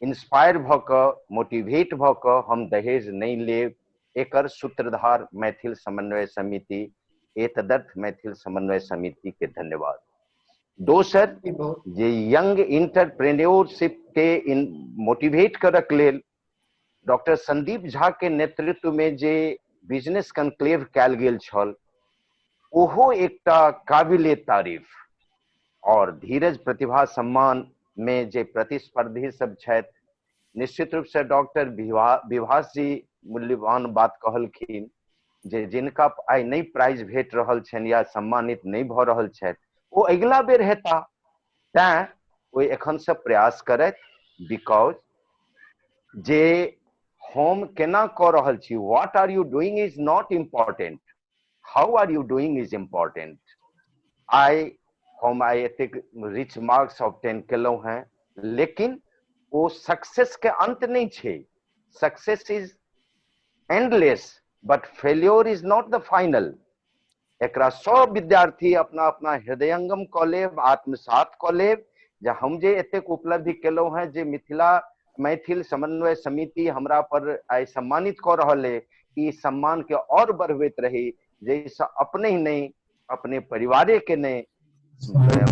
इंस्पायर भऽ कऽ, मोटिवेट भऽ कऽ हम दहेज नहि लेब, एकर सूत्रधार मैथिल समन्वय समिति। एतदर्थ मैथिल समन्वय समिति के धन्यवाद। दोसर, जे यंग इंटरप्रेन्योरशिप के इन मोटिवेट करक लेल डॉक्टर संदीप झा के नेतृत्व में जे बिजनेस कंक्लेव कयल गेल छल, ओहो एकटा काबिले तारीफ। और धीरज प्रतिभा सम्मान में जे प्रतिस्पर्धी सब छथि, निश्चित रूप से डॉक्टर विभास जी मूल्यवान बात कहलखिन जे जिनका आइ नहि प्राइज भेट रहल छनि या सम्मानित नहि भऽ रहल छथि, ओ अगिला बेर हेता, तैं ओ एखन से प्रयास करथि। Because जे हम केना कऽ रहल छी, what are you doing is not important, how are you doing is important. आइ हम आइ एतेक रिच मार्क्स ऑब्टेन केलहुँ हेँ, लेकिन ओ सक्सेस के अंत नहि छै। Success is endless, but failure is not the final. एकरा सब विद्यार्थी अपना अपना हृदयंगम कऽ लेब, आत्मसात कऽ लेब जे हम जे एतेक उपलब्धि केलहुँ हेँ, जे मिथिला मैथिल समन्वय समिति हमरा पर आइ सम्मानित कऽ रहल अइ, ई सम्मान के और बढ़बैत रही, जाहिसँ अपने ही नहि, अपने परिवारे के नहि,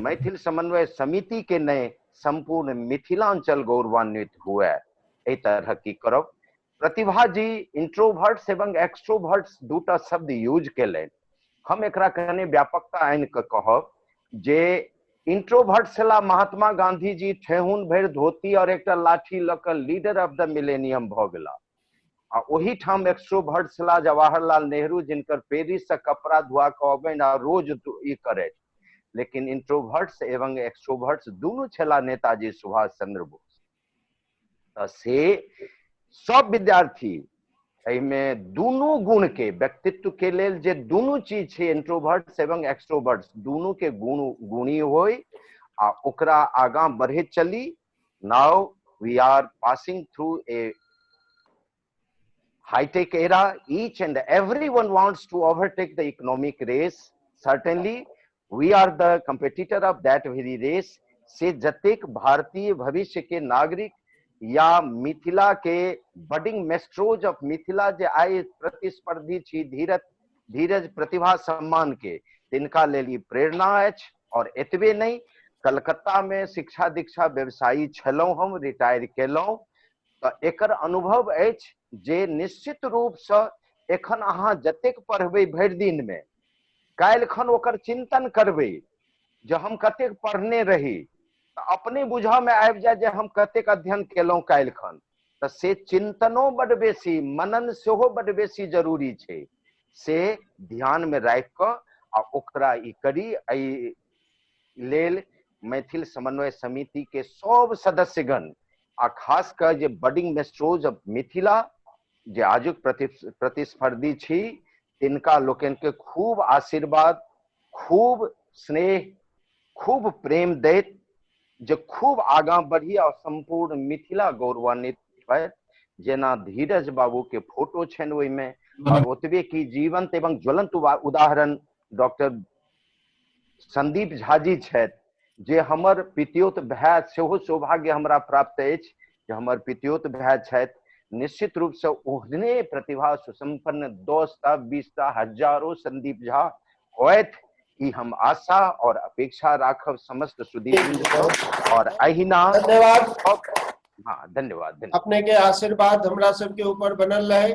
मैथिल समन्वय समिति के नहि, संपूर्ण मिथिलांचल गौरवान्वित हुए। एहि तरह की करब। प्रतिभा जी इंट्रोवर्ट्स एवं एक्सट्रोवर्ट्स दूटा शब्द यूज केलनि। हम एकरा कने व्यापकता आनि कऽ कहब जे इंट्रोवर्ट छला महात्मा गांधी जी, ठेहुन भरि धोती और एकटा लाठी लऽ कऽ लीडर ऑफ the millennium भऽ गेला। आ ओही ठाम एक्सट्रोवर्ट छला जवाहरलाल नेहरू, जिनकर पेरिस से कपड़ा धुआ कऽ अबनि आ रोज ई करैत। लेकिन इंट्रोवर्ट्स एवं एक्सट्रोवर्ट्स दुनू छला नेताजी सुभाष चंद्र बोस। तऽ से सब विद्यार्थी एहिमे दुनू गुण के व्यक्तित्व के लेल जे दुनू चीज छै, इंट्रोवर्ट्स एवं एक्सट्रोवर्ट्स, दुनू के गुण गुणी होय आ ओकरा आगाँ बढ़ैत चली। Now we are passing through a high-tech era. Each and everyone wants to overtake the economic race. Certainly, we are the competitor of that very race. से जतेक भारतीय भविष्य के नागरिक या मिथिला के बडिंग मेस्ट्रोज ऑफ मिथिला जे आइ प्रतिस्पर्धी छी धीरज धीरज प्रतिभा सम्मान के, तिनका लेल ई प्रेरणा अछि। और एतबे नहि, कलकत्ता में शिक्षा दीक्षा व्यवसायी छलहुँ, हम रिटायर केलहुँ, तऽ एकर अनुभव अछि जे निश्चित रूपसँ एखन अहाँ जतेक पढ़बै भरि दिनमे, काल्हि खन ओकर चिंतन करबै जे हम कतेक पढ़ने रही, तऽ अपने बुझऽमे आबि जाय जे हम कतेक अध्ययन केलहुँ काल्हि खन। तऽ से चिंतनो बड बेसी, मनन सेहो बड बेसी जरूरी छै। से ध्यानमे राखि कऽ आ ओकरा ई करी। एहि लेल मैथिल समन्वय समिति के सब सदस्यगण आ खास कऽ जे बडिंग मेस्ट्रोज ऑफ मिथिला जे आजुक प्रतिस्पर्धी छी, तिनका लोकनि के खूब आशीर्वाद, खूब स्नेह, खूब प्रेम दैत जे खूब आगाँ बढ़ी और संपूर्ण मिथिला गौरवान्वित होयत। जेना धीरज बाबू के फोटो छनि ओहिमे, और ओतबे की जीवंत एवं ज्वलंत उदाहरण डॉक्टर संदीप झाजी छथि, जे हमर पितियोत भाय, सेहो सौभाग्य हमरा प्राप्त अछि जे हमर पितियोत भाय छथि। निश्चित रूपसँ ओहने प्रतिभा सुसंपन्न 10टा 20टा हजारो संदीप झा होयत, ई हम आशा और अपेक्षा राखब समस्त सुधीवृंद और अहिना। धन्यवाद। हाँ, धन्यवाद, धन्यवाद। अपने के आशीर्वाद हमरा सबके ऊपर बनल रहे।